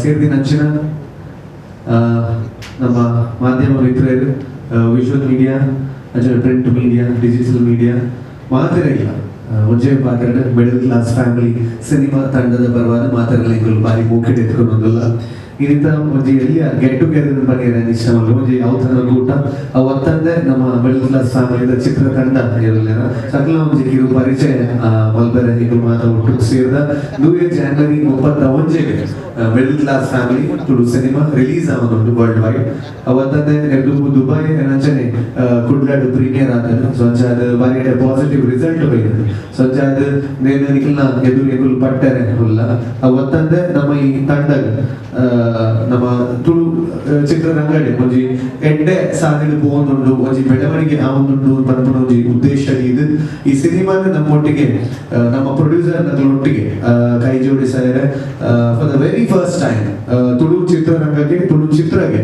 ಸೇರ್ದಿನಂಚಿನ ನಮ್ಮ ಮಾಧ್ಯಮ ಮಿತ್ರರು, ವಿಜುವಲ್ ಮೀಡಿಯಾ ಅಂಚನೆ ಪ್ರಿಂಟ್ ಮೀಡಿಯಾ, ಡಿಜಿಟಲ್ ಮೀಡಿಯಾ ಮಾತೆರೆಗ್ಲ ಒಂಜೇ ಪಾತೆರಡ್, ಮಿಡಲ್ ಕ್ಲಾಸ್ ಫ್ಯಾಮಿಲಿ ಸಿನಿಮಾ ತಂಡದ ಪರವಾದ ಮಾತೆರೆಗ್ಲ ಎಂಕುಲು ಬಾರಿ ಮೋಕೆಡ್ ಎತ್ಕೊಂಡೊಂದುಲ್ಲ. ಇನ್ನಿತ ಒಂಜಿ ಎಲ್ಯ ಗೆಟ್ ಟುಗೆದರ್ ಪನಿಯೆರೆ ಇಷ್ಟ ಮಲ್ಪುವೆ. ಒಂಜಿ ಔತಣ ಕೂಟ. ಅವು ಅತ್ತಂದೆ ನಮ್ಮ ಮಿಡಲ್ ಕ್ಲಾಸ್ ಫ್ಯಾಮಿಲಿದ ಚಿತ್ರ ತಂಡ ಇರಲಿಲ್ಲ, ಸಕಲ ಒಂಜಿ ಕಿರು ಪರಿಚಯ ಮಲ್ಪೆರೆ ಎಂಕುಲು ಮಾತ ಒಟ್ಟು ಸೇರ್ದ. ನೂವೆ January 31ಗ್ middle class family Tulu cinema release ಆವೊಂದುಂಡು ವರ್ಲ್ಡ್ ವೈಡ್. ಅವತ್ತಂದೆ ದುಬೈ ಅಂಚನೆ ಕುಡ್ಲಡ್ ಪ್ರೀಮಿಯರ್ ಆತಂಡ್. ಸೊ ಅಂಚಾದ್ ಬಾರಿ ಪಾಸಿಟಿವ್ ರಿಸಲ್ಟ್ ಬೈದ್ಂಡ್. ಸೊ ಅಂಚಾದ್ ನೇನ ನಿಕಲ್ನ ಎದುರು ಎಂಕುಲು ಪಟ್ಟರೆ ಉಲ್ಲ. ಅವತ್ತಂದೆ ನಮ್ಮ ಈ ತಂಡಗ್ ನಮ್ಮ ತುಳು ಚಿತ್ರರಂಗಡೆ ಒಂಜಿ ಎಡ್ಡೆ ಸಾದಿಡ್ ಪೋವೊಂದುಂಡು, ಒಂಜಿ ಬೆಳವಣಿಗೆ ಆವೊಂದುಂಡು ಪನ್ಪುನ ಒಂಜಿ ಉದ್ದೇಶ ಇದು ಈ ಸಿನಿಮಾನ ನಮ್ಮೊಟ್ಟಿಗೆ ನಮ್ಮ ಪ್ರೊಡ್ಯೂಸರ್ ನಕಲೊಟ್ಟಿಗೆ ಕೈ ಜೋಡಿಸಾಯರೆ for the very first time Tulu ಚಿತ್ರರಂಗಕ್ಕೆ, ತುಳು ಚಿತ್ರಗೆ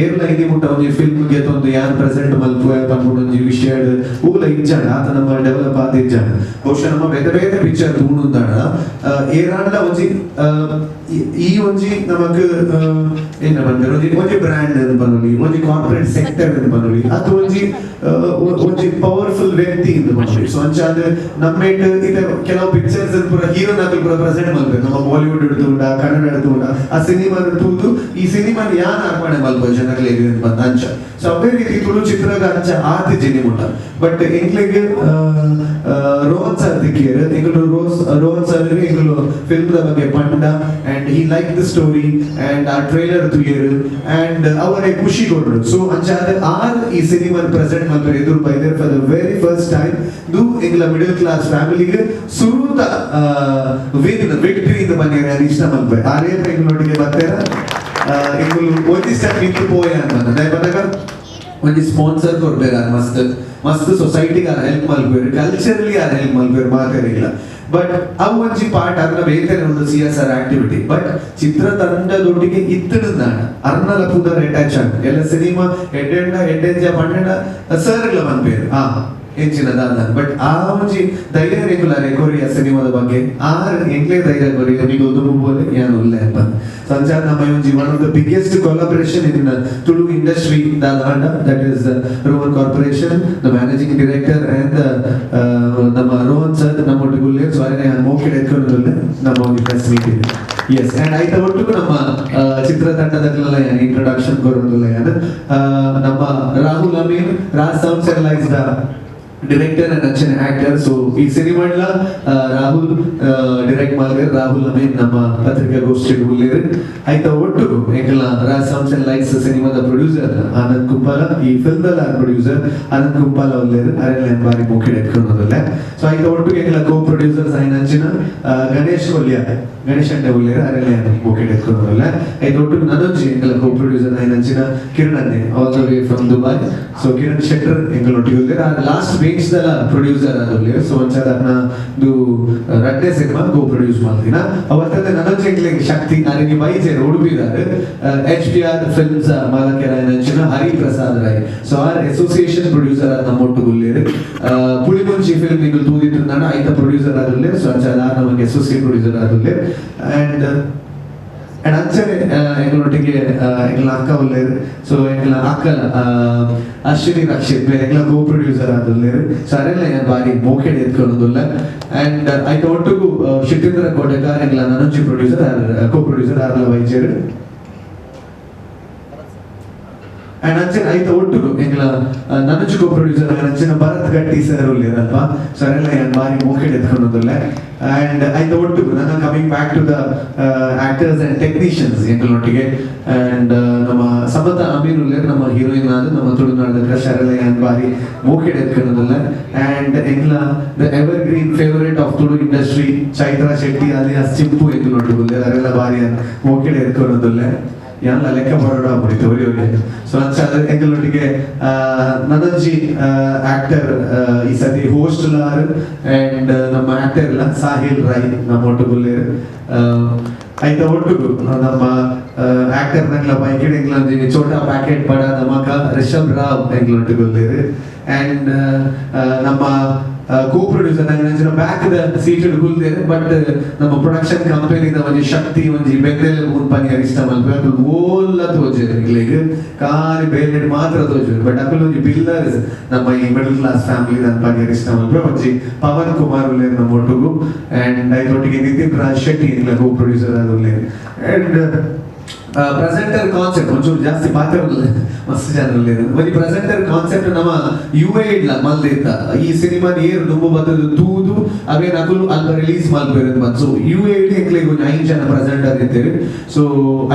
ಏರ್ಲ ಇನಿ ಮುಟ್ಟ ಒಂಜಿ ಫಿಲ್ಮ್ ಗೆ ಒಂದು ಯಾನ್ ಪ್ರೆಸೆಂಟ್ ಮಲ್ಪುವೆ ಪನ್ಪುನ ಒಂಜಿ ವಿಷಯ ಊಲ ಇಜ್ಜಾಂಡ, ಆತ ನಮ್ಮ ಡೆವಲಪ್ ಆದ ಇಜ್ಜಾಂಡ. ಬಹುಶಃ ನಮ್ಮ ಬೇತೆ ಬೇತೆ ಪಿಕ್ಚರ್ ತೂಣುಂದಾಂಡ ಏರಾಂಡ ಒಂಜಿ ಈ ಒಂಜಿ ನಮಕ್ ಏನ ಪನ್ಪೆರ್, ಒಂಜಿ ಒಂಜಿ ಬ್ರ್ಯಾಂಡ್ ಪನೊಲಿ, ಒಂಜಿ ಕಾರ್ಪೊರೇಟ್ ಸೆಕ್ಟರ್ ಪನೊಲಿ, ಅಥವಾ ಒಂಜಿ ಒಂಜಿ ಪವರ್ಫುಲ್ ವ್ಯಕ್ತಿ ಇಂದ್ ಪನೊಲಿ. ಸೊ ಅಂಚಾದ್ ನಮ್ಮೇಟ್ ಇತ್ತೆ ಕೆಲವು ಪಿಕ್ಚರ್ಸ್ ಪೂರ ಹೀರೋ ನಕಲ್ ಪೂರ ಪ್ರೆಸೆಂಟ್ ಮಲ್ಪೆರ್. ನಮ್ಮ ಬಾಲಿವುಡ್ ತೂಂಡ, ಕನ್ನಡ ತೂಂಡ, ಆ ಸಿನಿಮಾ ತೂದು ಈ ಸಿನಿಮಾ ಯಾನ್ ಅರ್ಪಣೆ ಮಲ್ಪ ಜನಗಳಿಗೆ ಬಂದ ಅಂಚ. ಸೊ ಅವೇ ರೀತಿ ತುಳು ಚಿತ್ರಗ ಅಂಚ ಆತಿಜಿ ಮುಟ್ಟ. ಬಟ್ ಎಂಕ್ಲೆಗ್ ರೋಹನ್ ಸರ್ ತಿಕ್ಕಿಯರ್. ಎಂಕುಲು ರೋಹನ್ ಸರ್ ಎಂಕುಲು ಫಿಲ್ಮ್ the ಬಗ್ಗೆ ಪಂಡ and he like the story and ಆ ಟ್ರೈಲರ್ ತೂಯೆರ್ ಅಂಡ್ ಅವರೇ ಖುಷಿ ಕೊಟ್ರು. ಸೊ ಅಂಚಾದ ಆರ್ ಈ ಸಿನಿಮಾ ಪ್ರೆಸೆಂಟ್ ಮಲ್ಪೆರೆ ಎದುರು ಬೈದೆರ್ for the very first time. ದು ಎಂಗ್ಲ ಮಿಡಲ್ ಕ್ಲಾಸ್ ಫ್ಯಾಮಿಲಿಗೆ ಸುರುತ ವಿನ್, ವಿಕ್ಟರಿ ಇಂದ ಬನ್ನಿರ ಇಷ್ಟ ಮಲ್ಪೆ. ಆರೇ ಎಂಗ್ಲೊಟ್ಟಿಗೆ ಬತ್ತೇರ, ಎಂಕುಲು ಒಂಜಿ ಸ್ಟೆಪ್ ಮಿತ್ತು ಪೋಯ ಅಂತ ಬಂದಾಗ ಒಂಜಿ ಸ್ಪಾನ್ಸರ್ ಕೊರ್ಪೇರು. ಆರ್ ಮಸ್ತ್ ಮಸ್ತ್ ಸೊಸೈಟಿಗೆ ಆರ್ ಹೆಲ್ಪ್ ಮಲ್ಪೇರು, ಕಲ್ಚರಲಿ ಆರ್ ಹೆಲ್ಪ್ ಮಲ್ಪೇರು ಮಾತೆರೆಗ್ಲ. ಬಟ್ ಅವು ಒಂಜಿ ಪಾರ್ಟ್, ಅರ್ನ ಬೇತೆ ಒಂದು ಸಿಎಸ್ಆರ್ ಆಕ್ಟಿವಿಟಿ. ಬಟ್ ಚಿತ್ರತಂಡದೊಟ್ಟಿಗೆ ಇತ್ತುಂದಾಂಡ ಅರ್ನಲ ಪುದರ್ ಅಟ್ಯಾಚ್ ಆಂಡ್. ಎಲ್ಲ ಸಿನಿಮಾ ಎಡ್ಡೆಂಡ ಎಡ್ಡೆಂಜ ಪಂಡೆಂಡ ಸರ್ಗ್ಲ ಮನ್ಪೇರು ಆ ಎಂಚಿನ ದಾದ. ಬಟ್ ಆ ಒಂಜಿ ಧೈರ್ಯ ರೆಗ್ಯುಲರ್ ಕೊರಿಯ ಸಿನಿಮಾದ ಬಗ್ಗೆ ಆರ್ ಎಂಕ್ಲೇ ಧೈರ್ಯ ಕೊರಿಯ, ನಿಗು ದುಂಬು ಬೋಲೆ, ಯಾನ್ ಉಲ್ಲೆ ಪಂದ್. ಸಂಚಾರ ನಮ್ಮ ಒಂಜಿ one of the biggest collaboration in Tulu industry ದಾದಾಂಡ that is Rohan Corporation, the managing director and ನಮ್ಮ ರೋಹನ್ ಸರ್ ನಮ್ಮ ಒಟ್ಟಿಗೆ. ಸೊ ಅರೆ ಮೋಕೆಡ್ ಎತ್ಕೊಂಡು ನಮ್ಮ ಒಂದು ಪ್ರೆಸ್ ಮೀಟ್ ಇದೆ. ಎಸ್, ಅಂಡ್ ಐತ ಒಟ್ಟಿಗೂ ನಮ್ಮ ಚಿತ್ರತಂಡದಲ್ಲೆಲ್ಲ ಇಂಟ್ರೊಡಕ್ಷನ್ ಕೊರೋದಿಲ್ಲ ಯಾನ್. ನಮ್ಮ ರಾಹುಲ್ ಅಮೀನ್, ರಾಜ್ ಸೌಂಡ್ಸ್ ಅಂಡ್ ಲೈಟ್ಸ್ ಡೈರೆಕ್ಟರ್ ಅಂಡ್ ಅಂಚನೆ ಆಕ್ಟರ್. ಸೊ ಈ ಸಿನಿಮಾಡ್ಲ ರಾಹುಲ್ ಡೈರೆಕ್ಟ್ ಮಾಡಿದ್ರೆ ರಾಹುಲ್ ಅಮೀನ್ ನಮ್ಮ ಪತ್ರಿಕಾಗೋಷ್ಠಿ ಉಲ್ಲೇರು. ಆಯ್ತಾ ಒಟ್ಟಿಗೂ ಎಂಕಲ್ನ ರಾಜ್ ಸೌಂಡ್ಸ್ ಅಂಡ್ ಲೈಟ್ಸ್ ಸಿನಿಮಾದ ಪ್ರೊಡ್ಯೂಸರ್ ಆನಂದ್ ಕುಂಪಾಲ, ಈ ಫಿಲ್ಮ್ ದಲ್ಲ ಪ್ರೊಡ್ಯೂಸರ್ ಆನಂದ್ ಕುಂಪಾಲ ಉಲ್ಲೇರು. ಅರೆಲ್ಲ ಬಾರಿ ಮುಖ್ಯ ಎತ್ಕೊಂಡೋದಲ್ಲ. ಸೊ ಆಯ್ತಾ ಒಟ್ಟಿಗೆ ಎಂಕಲ ಕೋ ಪ್ರೊಡ್ಯೂಸರ್ಸ್ ಆಯ್ನ ಅಂಚಿನ ಗಣೇಶ್ ಕೊಲ್ಯ, ಗಣೇಶ್ ಅಂಡೆ ಉಲ್ಲೇರು. ಅರೆಲ್ಲ ಮುಖ್ಯ ಎತ್ಕೊಂಡೋದಲ್ಲ. ಆಯ್ತು ಒಟ್ಟಿಗೆ ನನೊಂಜಿ ಎಂಕಲ ಕೋ ಪ್ರೊಡ್ಯೂಸರ್ ಆಯ್ನ ಅಂಚಿನ ಕಿರಣ್ ಅನ್ನೆ, all the way from Dubai. So Kiran Shettar ಎಂಕಲೊಟ್ಟಿಗೆ ಉಲ್ಲೇರು. ಲಾಸ್ಟ್ ಬೆಂಚ್ ದಲ ಪ್ರೊಡ್ಯೂಸರ್ ಆದುಲ್ಲೇರು. ಸೊ ಒಂಚಾದ ಇದು ರಡ್ಡೆ ಸಿನಿಮಾ ಕೋ ಪ್ರೊಡ್ಯೂಸ್ ಮಾಡ್ತೀನ. ಅವತ್ತಂದೆ ನನೊಂಜಿ ಎಂಕ್ಲೆಗ್ ಶಕ್ತಿ ಅರೆಗೆ ಬೈಜೆರ್ ಉಡುಪಿದಾರೆ, ಎಚ್ ಪಿ ಆರ್ ಫಿಲ್ಮ್ಸ್ ಮಾಲಕರಾಯನ ಹರಿ ಪ್ರಸಾದ್ ರೈ. ಸೊ ಆರ್ ಅಸೋಸಿಯೇಷನ್ ಪ್ರೊಡ್ಯೂಸರ್ ಆದ ನಮ್ಮೊಟ್ಟು ಉಲ್ಲೇರು. ಪುಳಿಮುಂಚಿ ಫಿಲ್ಮ್ ನಿಗಲ್ ತೂದಿತ್ತು ಐತ ಪ್ರೊಡ್ಯೂಸರ್ ಆದುಲ್ಲೇರು. ಸೊ ಅಂಚಾದ ಆರ್ ನಮಗೆ ಅಸೋಸಿಯೇಟ್ ಪ್ರೊಡ್ಯೂಸರ್ ಆದುಲ್ಲೇರು. ಅಂಡ್ ಅಂಡ್ ಅಂಚನೆ ಎಂಗಳೊಟ್ಟಿಗೆ ಎಂಗಳ ಅಕ್ಕ ಉಲ್ಲೇರು. ಸೊ ಎಂಗಳ ಅಕ್ಕಲ ಅಶ್ವಿನಿ ರಕ್ಷಿತ್ ಬೇರೆ ಎಂಗಳ ಕೋ ಪ್ರೊಡ್ಯೂಸರ್ ಆದುಲ್ಲೇರು. ಸೊ ಅರೆಲ್ಲ ಯಾನ್ ಬಾರಿ ಮೋಕೆಡ್ ಎತ್ಕೊಳ್ಳೋದುಲ್ಲ. ಅಂಡ್ ಐತ ಒಟ್ಟಿಗೂ ಶಿತೇಂದ್ರ ಕೋಟೆಕಾರ್, ಎಂಗಳ ನನೊಂಜಿ ಪ್ರೊಡ್ಯೂಸರ್, ಕೋ ಪ್ರೊಡ್ಯೂಸರ್ ಆರ್ಲ ವೈದ್ಯರು. ಅಂಡ್ ಅಂಚನೆ ಐತ ಒಟ್ಟುಗು ಎಂಗಳ ನನೊಂಜಿ ಕೋ ಪ್ರೊಡ್ಯೂಸರ್ ಅಂಚಿನ ಭರತ್ ಗಟ್ಟಿ ಸರ್ ಉಲ್ಲೇರಲ್ವಾ. ಸೊ ಅರೆಲ್ಲ ಯಾನ್ ಬಾರಿ ಮೋಕೆಡ್ ಎತ್ಕೊಳ್ಳೋದುಲ್ಲ. ಅಂಡ್ ಐತ ಒಟ್ಟುಗು ನನ್ನ coming back to the actors and technicians ಎಂಗಳೊಟ್ಟಿಗೆ ಅಂಡ್ ನಮ್ಮ ಸಮತ ಅಮೀರ್ ಉಲ್ಲೇರ್, ನಮ್ಮ ಹೀರೋಯಿನ್ ಆದ ನಮ್ಮ ತುಳುನಾಡ ಕ್ರಶ್. ಅರೆಲ್ಲ ಯಾನ್ ಬಾರಿ ಮೋಕೆಡ್ ಎತ್ಕೊಳ್ಳೋದಿಲ್ಲ. ಅಂಡ್ ಎಂಗ್ಲ the evergreen favourite of Tulu industry Chaitra Shetty alias Chimpu ಎಂಗಳೊಟ್ಟಿಗೆ ಉಲ್ಲೇರ್. ಅರೆಲ್ಲ ಬಾರಿ ಮೋಕೆಡ್ ಎತ್ಕೊಳ್ಳೋದಿಲ್ಲ. ಯಾನ್ಲ ಲೆಕ್ಕ ಬರೋಡ ಮುಡಿತು ಒರಿ ಒರಿ. ಸೊ ಅಂಚಾದ ಎಂಗಳೊಟ್ಟಿಗೆ ನನೊಂಜಿ ಆಕ್ಟರ್, ಈ ಸತಿ ಹೋಸ್ಟ್ ಲಾರ್ ಅಂಡ್ ನಮ್ಮ ಆಕ್ಟರ್ ಇಲ್ಲ ಸಾಹಿಲ್ ರೈ ನಮ್ಮ ಒಟ್ಟುಗುಲ್ಲೇರ್. ಐತ ಒಟ್ಟುಗು ನಮ್ಮ ಆಕ್ಟರ್ ನಂಗ್ಲ ಬೈಕೆಡ್ ಎಂಗ್ಲೊಂಜಿ ಚೋಟಾ ಪ್ಯಾಕೆಟ್ ಬಡ ನಮಕ ರಿಷಬ್ ರಾವ್ ಎಂಗ್ಲೊಟ್ಟುಗುಲ್ಲೇರ್. ಅಂಡ್ ನಮ್ಮ ಕೋ ಪ್ರೊಡ್ಯೂಸರ್ ಅಂಚಿನ ಬ್ಯಾಕ್ ದ ಸೀಟ್ ಕುಲ್ದೇರ್. ಬಟ್ ನಮ್ಮ ಪ್ರೊಡಕ್ಷನ್ ಕಂಪನಿದ ಒಂಜಿ ಶಕ್ತಿ, ಒಂಜಿ ಬೆಂದೆಲೆ ಪನಿ ಇಷ್ಟ ಮಲ್ಪೆ. ಅಕುಲು ಓಲ್ಲ ತೋಜೆರ್, ನಿಕ್ಲೆಗ್ ಖಾಲಿ ಬೇಲೆಡ್ ಮಾತ್ರ ತೋಜೆರ್. ಬಟ್ ಅಕುಲು ಒಂಜಿ ಪಿಲ್ಲರ್ಸ್ ನಮ್ಮ ಈ middle class family ಪನಿ ಇಷ್ಟ ಮಲ್ಪೆ. ಒಂಜಿ ಪವನ್ ಕುಮಾರ್ ಉಲ್ಲೇರ್ ನಮ್ಮ ಒಟ್ಟುಗು. ಅಂಡ್ ಐತೊಟ್ಟಿಗೆ ನಿತಿನ್ ರಾಜ್ ಶೆಟ್ಟಿ ಎಂಕ್ಲ ಕೋ ಪ್ರೊಡ್ಯೂಸರ್ ಆದ್ ಉಲ್ಲೇರ್. And presenter concept ಒಂಚೂರು ಜಾಸ್ತಿ ಪಾತ್ರ, ಮಸ್ತ್ ಜನ ಉಲ್ಲೇರ್. ಒಂಜಿ ಪ್ರೆಸೆಂಟರ್ ಕಾನ್ಸೆಪ್ಟ್ ನಮ್ಮ ಯು ಎ ಇಡ್ಲ ಮಲ್ದಿತ್ತ. ಈ ಸಿನಿಮಾ ಏರ್ ದುಂಬು ಬತ್ತದು ತೂದು ಅವೇನ್ ಅಕುಲು ಅಲ್ಪ ರಿಲೀಸ್ ಮಲ್ಪೆರ್ ಅಂತ. So U A ಎಂಕ್ಲೆಗ್ ಒಂಜಿ ಐದು ಜನ ಪ್ರೆಸೆಂಟರ್ ಇತ್ತೆರ್. ಸೊ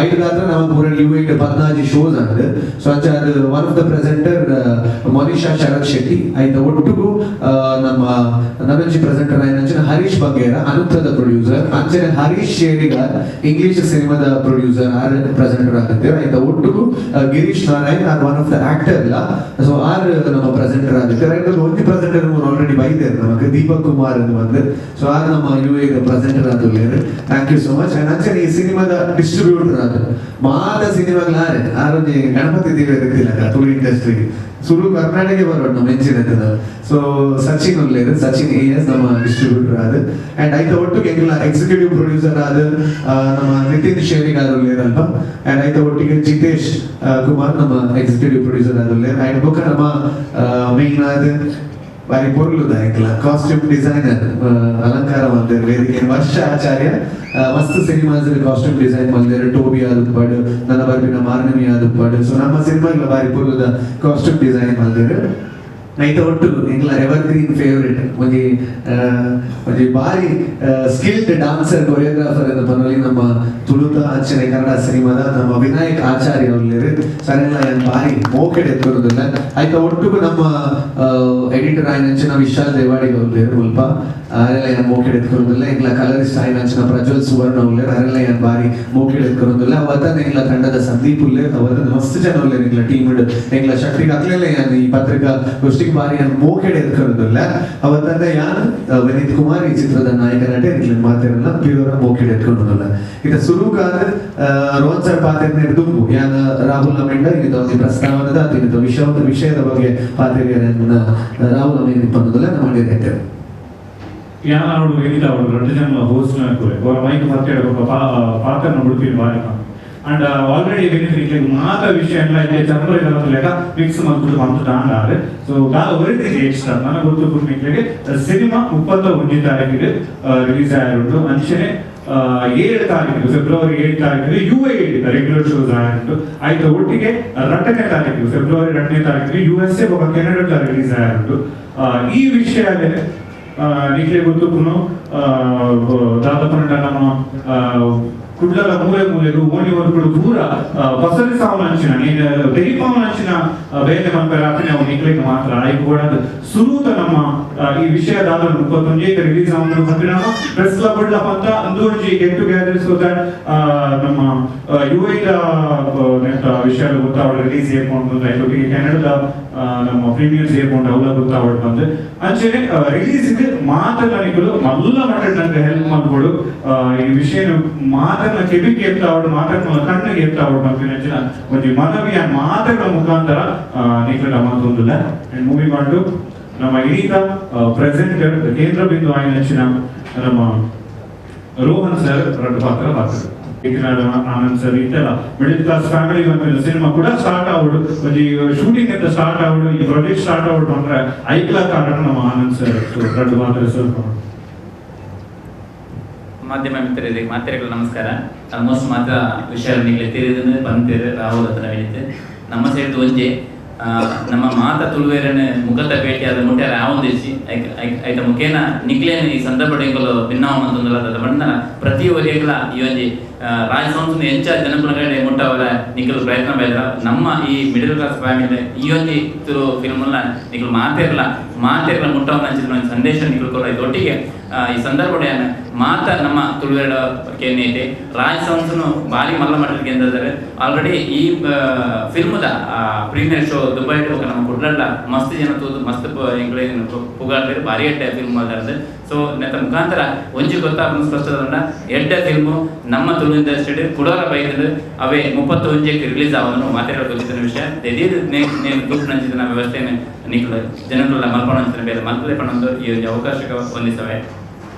ಐದಾತ್ರ ನಮ್ಮ ಪೂರ ಯು ಎ 14 ಶೋಸ್ ಅಂಡ್. ಸೊ ಅಂಚ ಅದು one of the presenter Monisha Sharath Shetty. ಐತ ಒಟ್ಟುಗು ನಮ್ಮ ನನೊಂಜಿ ಪ್ರೆಸೆಂಟರ್ ಆಯ್ನ ಹರೀಶ್ ಬಂಗೇರ, ಅನುತ್ರದ ಪ್ರೊಡ್ಯೂಸರ್. ಅಂಚನೆ ಹರೀಶ್ ಶೇರಿಗಾರ್, ಇಂಗ್ಲಿಷ್ ಸಿನಿಮಾದ producer, R presenter ಆಗುತ್ತೆ. ಆಯ್ತಾ ಒಟ್ಟುಗು Girish Narayan are one of the actor ಇಲ್ಲ. ಸೊ ಆರ್ ನಮ್ಮ ಪ್ರೆಸೆಂಟರ್ ಆಗುತ್ತೆ. ರೈಟ್, ಒಂಜಿ ಪ್ರೆಸೆಂಟರ್ ಆಲ್ರೆಡಿ ಬೈದೇರ್ ನಮಕ್, ದೀಪಕ್ ಕುಮಾರ್ ಅಂತ ಬಂದು. ಸೊ ಆರ್ ನಮ್ಮ ಯು ಎ ಪ್ರೆಸೆಂಟರ್ ಆದುಲ್ಲೇರ್. Thank you so much. And ಅಂಚನೆ ಈ ಸಿನಿಮಾದ ಡಿಸ್ಟ್ರಿಬ್ಯೂಟರ್ ಆದ ಮಾತ ಸಿನಿಮಾಗಳ ಆರೆ ಆರ್ ಒಂಜಿ ಗಣಪತಿ ದೇವರ ಇತ್ತಿಲ್ಲ ತುಳು ಇಂಡಸ್ಟ್ರಿ ಸುರು ಕರ್ನಾಟಕ ಬರೋಣ ನಮ್ಮ ಎಂಚಿನ. ಸೊ ಸಚಿನ್ ಉಲ್ಲೇರ್, ಸಚಿನ್ ಎ ಎಸ್ ನಮ್ಮ ಡಿಸ್ಟ್ರಿಬ್ಯೂಟರ್ ಆದ. ಅಂಡ್ ಐತ ಒಟ್ಟಿಗೆ ಎಂಗ್ಲ ಎಕ್ಸಿಕ್ಯೂಟಿವ್ ಪ್ರೊಡ್ಯೂಸರ್ ಆದ ನಮ್ಮ ನಿತಿನ್ ಶೇರಿಗಾರ್ ಉಲ್ಲೇರ್ ಅಲ್ಪ. ಅಂಡ್ ಐತ ಒಟ್ಟಿಗೆ ಜಿತೇಶ್ ಕುಮಾರ್ ನಮ್ಮ ಎಕ್ಸಿಕ್ಯೂಟಿವ್ ಪ್ರೊಡ್ಯೂಸರ್ ಆದ ಉಲ್ಲೇರ್. ಅಂಡ್ ಬೊಕ್ಕ ನಮ್ಮ ಮೇನ್ ಆದ ಬಾರಿ ಪೊರ್ಲುದ ಎಂಕ್ಲ ಕಾಸ್ಟ್ಯೂಮ್ ಡಿಸೈನರ್, ಅಲಂಕಾರ ಮಲ್ದೇರ್ ವೇದಿಕೆ, ವರ್ಷ ಆಚಾರ್ಯ. ಮಸ್ತ್ cinemas costume design ಮಲ್ದೇರ್, ಟೋಬಿ ಆದುಪ್ಪಡ್, ನನ್ನ ಬರ್ಪಿನ ಮಾರ್ನಮಿ ಆದುಪ್ಪಡ್. ಸೊ ನಮ್ಮ ಸಿನಿಮಾ ಬಾರಿ ಪೊರ್ಲುದ ಕಾಸ್ಟ್ಯೂಮ್ ಡಿಸೈನ್ ಮಲ್ದೇರ್. ಐತ ಒಟ್ಟು ಎಂಗ್ಲ ever green favourite, ಒಂಜಿ ಒಂಜಿ ಬಾರಿ skilled dancer, choreographer ಅಂತ ಪನೊಲಿ, ನಮ್ಮ ತುಳುತ ಅಂಚನೆ ಕನ್ನಡ ಸಿನಿಮಾದ ನಮ್ಮ ವಿನಾಯಕ್ ಆಚಾರ್ಯ ಉಲ್ಲೇರ್. ಸರಿಲ್ಲ, ಏನ್ ಬಾರಿ ಮೋಕೆಡ್ ಎತ್ಕೊರುದಿಲ್ಲ. ಐತ ಒಟ್ಟುಗು ನಮ್ಮ ಎಡಿಟರ್ ಆಯ್ನಂಚಿನ ವಿಶಾಲ್ ದೇವಾಡಿಗ ಉಲ್ಲೇರ್ ಮುಲ್ಪ. ಅರೆಲ್ಲ ಏನ್ ಮೋಕೆಡ್ ಎತ್ಕೊರುದಿಲ್ಲ. ಎಂಗ್ಲ ಕಲರಿಸ್ಟ್ ಆಯ್ನಂಚಿನ ಪ್ರಜ್ವಲ್ ಸುವರ್ಣ ಉಲ್ಲೇರ್. ಅರೆಲ್ಲ ಏನ್ ಬಾರಿ ಮೋಕೆಡ್ ಎತ್ಕೊರುದಿಲ್ಲ. ಅವತ್ತನ ಎಂಗ್ಲ ತಂಡದ ಸಂದೀಪ್ ಉಲ್ಲೇರ್. ಅವತ್ತನ ಮಸ್ತ್ ಜನ ಉಲ್ಲೇರ್ ಎಂಗ್ಲ ಟೀಮ್. ಎಂಗ್ಲ ಶಕ್ತಿಗೆ ಅಕ್ಲೆಲ್ಲ ಏನ್ ಈ ಪತ್ರಿಕಾ ಗೋಷ್ಠಿಗೆ ಬಾರಿ ಏನ್ ಮೋಕೆಡ್ ಎತ್ಕೊರುದಿಲ್ಲ. ಅವತ್ತಂದ ಯಾನ್ ವಿನೀತ್ ಕುಮಾರ್, ಈ ಚಿತ್ರದ ನಾಯಕ ನಟೆ, ನಿಕ್ಲೆನ್ ಮಾತೆರಲ್ಲ ಪ್ಯೂರ್ ಮೋಕೆಡ್ ಎತ್ಕೊರುದಿಲ್ಲ. ಇತ ಸುರುಕಾದ ರೋಹನ್ ಸರ್ ಪಾತೆರ್ನ ದುಂಬು ಯಾನ್ ರಾಹುಲ್ ಅಮಿಂಡ ಇದು ಒಂದು ಪ್ರಸ್ತಾವನದ ಅಥವಾ ಇದು ವಿಷಯದ ಬಗ್ಗೆ ಪಾತೆರಿಯರನ್ನ ರಾಹುಲ್ ಅಮೀನ್ ಪನ್ನದಲ್ಲ ನಮ್ಮ ಡೈರೆಕ್ಟರ್. ಯಾನ್ ಅವಳು ವಿನೀತ ಅವಳು రెండు ಜನ ಹೋಸ್ಟ್ ಕೂರೆ ಅವರ ಮೈಕ್ ಮತ್ತೆ ಪಾತ್ರನ ಬಿಡ್ತೀನಿ ಬಾರಿ. ಅಂಡ್ ಆಲ್ರೆಡಿ ವಿನೀತ್ ನಿಕ್ಲೆಗ್ ಮಾತ ವಿಷಯ ಎಲ್ಲ ಇದೆ ಚಂದ್ರ ಲೆಕ್ಕ ಮಿಕ್ಸ್ ಮಲ್ಪುದು ಮಂತು ದಾಂಡಾರೆ. ಸೊ ದಾದ ಒರಿತಿ ಎಕ್ಸ್ಟ್ರಾ ನನಗೆ ಗೊತ್ತು, ನಿಕ್ಲೆಗೆ ಸಿನಿಮಾ 31 ತಾರೀಕಿಗೆ ರಿಲೀಸ್ ಆಯಿರುಂಡು. ಅಂಚನೆ 7 ತಾರೀಕು, ಫೆಬ್ರವರಿ 7 ತಾರೀಕಿಗೆ U A regular shows ಆಯುಂಟು. ಆಯ್ತು, ಒಟ್ಟಿಗೆ 2ನೇ ತಾರೀಕು, ಫೆಬ್ರವರಿ 2ನೇ ತಾರೀಕಿಗೆ U S A ಬೊಕ ಕೆನಡಾ ರಿಲೀಸ್ ಆಯುಂಟು. ಈ ವಿಷಯ ನಿಕ್ಲೆ ಗೊತ್ತುಪುನು ದಾದ ಪಂಡ ನಮ್ಮ ಕುಡ್ಲದ ಮೂಲೆ ಮೂಲೆಗೂ ಓಣಿ ವರ್ಗುಡು ಪೂರ ಪಸರಿಸಾವನಂಚಿನ ನೀನು ತೆರಿಪಾವನಂಚಿನ ಬೇಲೆ ಮನ್ಪೆರೆ ಆಪಿನ ಅವು ನಿಕ್ಲೆಗ್ ಮಾತ್ರ. ಐಕ್ ಬೋಡಾದ್ ಸುರೂತ ನಮ್ಮ ಈ ವಿಷಯ ದಾದ 31 ರಿಲೀಸ್ ಆವೊಂದು ಪನ್ಪಿನ ಪ್ರೆಸ್ ಕ್ಲಬ್ ಡ್ಲ ಪಂತ ಅಂದು ಒಂಜಿ get together, so that ನಮ್ಮ ಯು ಎ the ನೆತ್ತ ವಿಷಯ ಗೊತ್ತಾವಡ್, ರಿಲೀಸ್ ಏಪುಂಡು, ಐತೊಟ್ಟಿಗೆ ಕೆನಡದ ನಮ್ಮ ಪ್ರೀಮಿಯರ್ಸ್ ಏಪುಂಡು ಅವುಲ ಗೊತ್ತಾವಡ್ ಬಂದು. ಅಂಚನೆ ರಿಲೀಸ್ ಮಾತೆಲ್ಲ ನಿಕುಲು ಮಲ್ಲ ಮಟ್ಟಡ್ ನಂಗೆ ಹೆಲ್ಪ್ ಮಲ್ಪೊಡು. ಈ ವಿಷಯ ಮಾತೆಲ್ಲ ಕೆಬಿಗೆ ಎತ್ತಾವಡು, ಮಾತೆಲ್ಲ ಕಣ್ಣಿಗೆ ಎತ್ತಾವಡು ಪನ್ಪಿನ ಅಂಚಿನ ಒಂಜಿ ಮನವಿಯ ಮಾತೆಗಳ ಮುಖಾಂತರ ನಿಕ್ಲೆಡ ಮಾತೊಂದುಲ್ಲ. ಅಂಡ್ ಮೂವಿಂಗ್ on to ನಮ್ಮ ಇನಿತ ಪ್ರೆಸೆಂಟರ್, ಕೇಂದ್ರ ಬಿಂದು ಆಯಿನಂಚಿನ ನಮ್ಮ ರೋಹನ್ ಸರ್ ರಡ್ಡು ಪಾತ್ರ ಪಾತ್ರ ಆನಂದ್ ಸರ್ ಇತ್ತೆಲ್ಲ middle class family ಒಂದು ಸಿನಿಮಾ ಕೂಡ ಸ್ಟಾರ್ಟ್ ಆವಡು, ಒಂಜಿ ಶೂಟಿಂಗ್ ಅಂತ ಸ್ಟಾರ್ಟ್ ಆವಡು, ಈ ಪ್ರಾಜೆಕ್ಟ್ ಸ್ಟಾರ್ಟ್ ಆವಡು ಅಂದ್ರೆ ಐಕ್ಲ ಕಾರಣ ನಮ್ಮ ಆನಂದ್ ಸರ್. ರಡ್ಡು ಪಾತ್ರ ಸರ್. ಮಾಧ್ಯಮ ಮಿತ್ರರಿಗೆ ಮಾತೆರೆಗಳ ನಮಸ್ಕಾರ. ಆಲ್ಮೋಸ್ಟ್ ಮಾತ್ರ ವಿಷಯ ನಿಮಗೆ ತಿಳಿದು ಬಂತೀರಿ ರಾಹುಲ್ ಹತ್ರ ವಿನೀತ್. ನಮ್ಮ ಸೈಡ್ ಒಂಜೆ ನಮ್ಮ ಮಾತ ತುಳುವೇರನ ಮುಖತ ಭೇಟಿಯಾದ ಮುಟ್ಟೆ ಆವೊಂದಿಚ್ಚಿ ಐತ ಮುಖೇನ ನಿಕ್ಲೇನ ಈ ಸಂದರ್ಭ ಎಂಕುಲು ಭಿನ್ನಾವ ಮಂತೊಂದುಲ್ಲ. ಬಣ್ಣ ಪ್ರತಿ ಒರಿಯಗ್ಲ ಈ ಒಂಜಿ ರಾಜ ಸಂಸ್ಥೆ ಎಂಚ ಜನಕುಲ ಕಡೆ ಮುಟ್ಟವರ ನಿಕಲು ಪ್ರಯತ್ನ ಬೈದ್ರ. ನಮ್ಮ ಈ middle class family ಈ ಒಂಜಿ ತುಳು ಫಿಲ್ಮ್ ನಿಕಲು ಮಾತೆರ್ಲ ಮಾತೆರ್ಲ ಮುಟ್ಟವನ ಅಂಚಿನ ಒಂಜಿ ಸಂದೇಶ ನಿಕಲು ಕೊರ. ಒಟ್ಟಿಗೆ ಈ ಸಂದರ್ಭ ಮಾತ ನಮ್ಮ ತುಳುವೆರಡ ಕೇನೇತೆ ರಾಜ್ ಸೌಂಡ್ಸ್ನು ಭಾರಿ ಮಲ್ಲ ಮಟ್ಟಕ್ಕೆ ಗೆಂದಿದ್ದಾರೆ. ಆಲ್ರೆಡಿ ಈ ಫಿಲ್ಮ್ದ premier show Dubai ನಮ್ಮ ಕುಡ್ಲಡ್ಲ ಮಸ್ತ್ ಜನ ತೂದು ಮಸ್ತ್ ಎಂಕ್ಲೆ ಪುಗಾರ್ಲೇರು ಭಾರಿ ಎಡ್ಡೆ ಫಿಲ್ಮ್ ಅದಾರ್ದು. ಸೊ ನೆತ್ತ ಮುಖಾಂತರ ಒಂಜಿ ಗೊತ್ತಾಪುನ ಸ್ಪಷ್ಟದ ಎಡ್ಡೆ ಫಿಲ್ಮು ನಮ್ಮ ತುಳು ಇಂಡಸ್ಟ್ರಿ ಕುಡೋರ ಬೈದು ಅವೇ 31ಕ್ಕೆ ರಿಲೀಸ್ ಆವನು ಮಾತಾಡೋ ಗೊತ್ತಿದ್ದ ವಿಷಯ ದಿಢೀರ್ ನೇನು ತೂಪು ನಂಚಿದ ವ್ಯವಸ್ಥೆಯನ್ನು ನಿಕ್ಲು ಜನಗಳ ಮಲ್ಪಣ ಬೇರೆ ಮಲ್ಪಲೆ ಪಣಂದು ಈ ಒಂದು ಅವಕಾಶಕ್ಕೆ ಹೊಂದಿಸವೆ.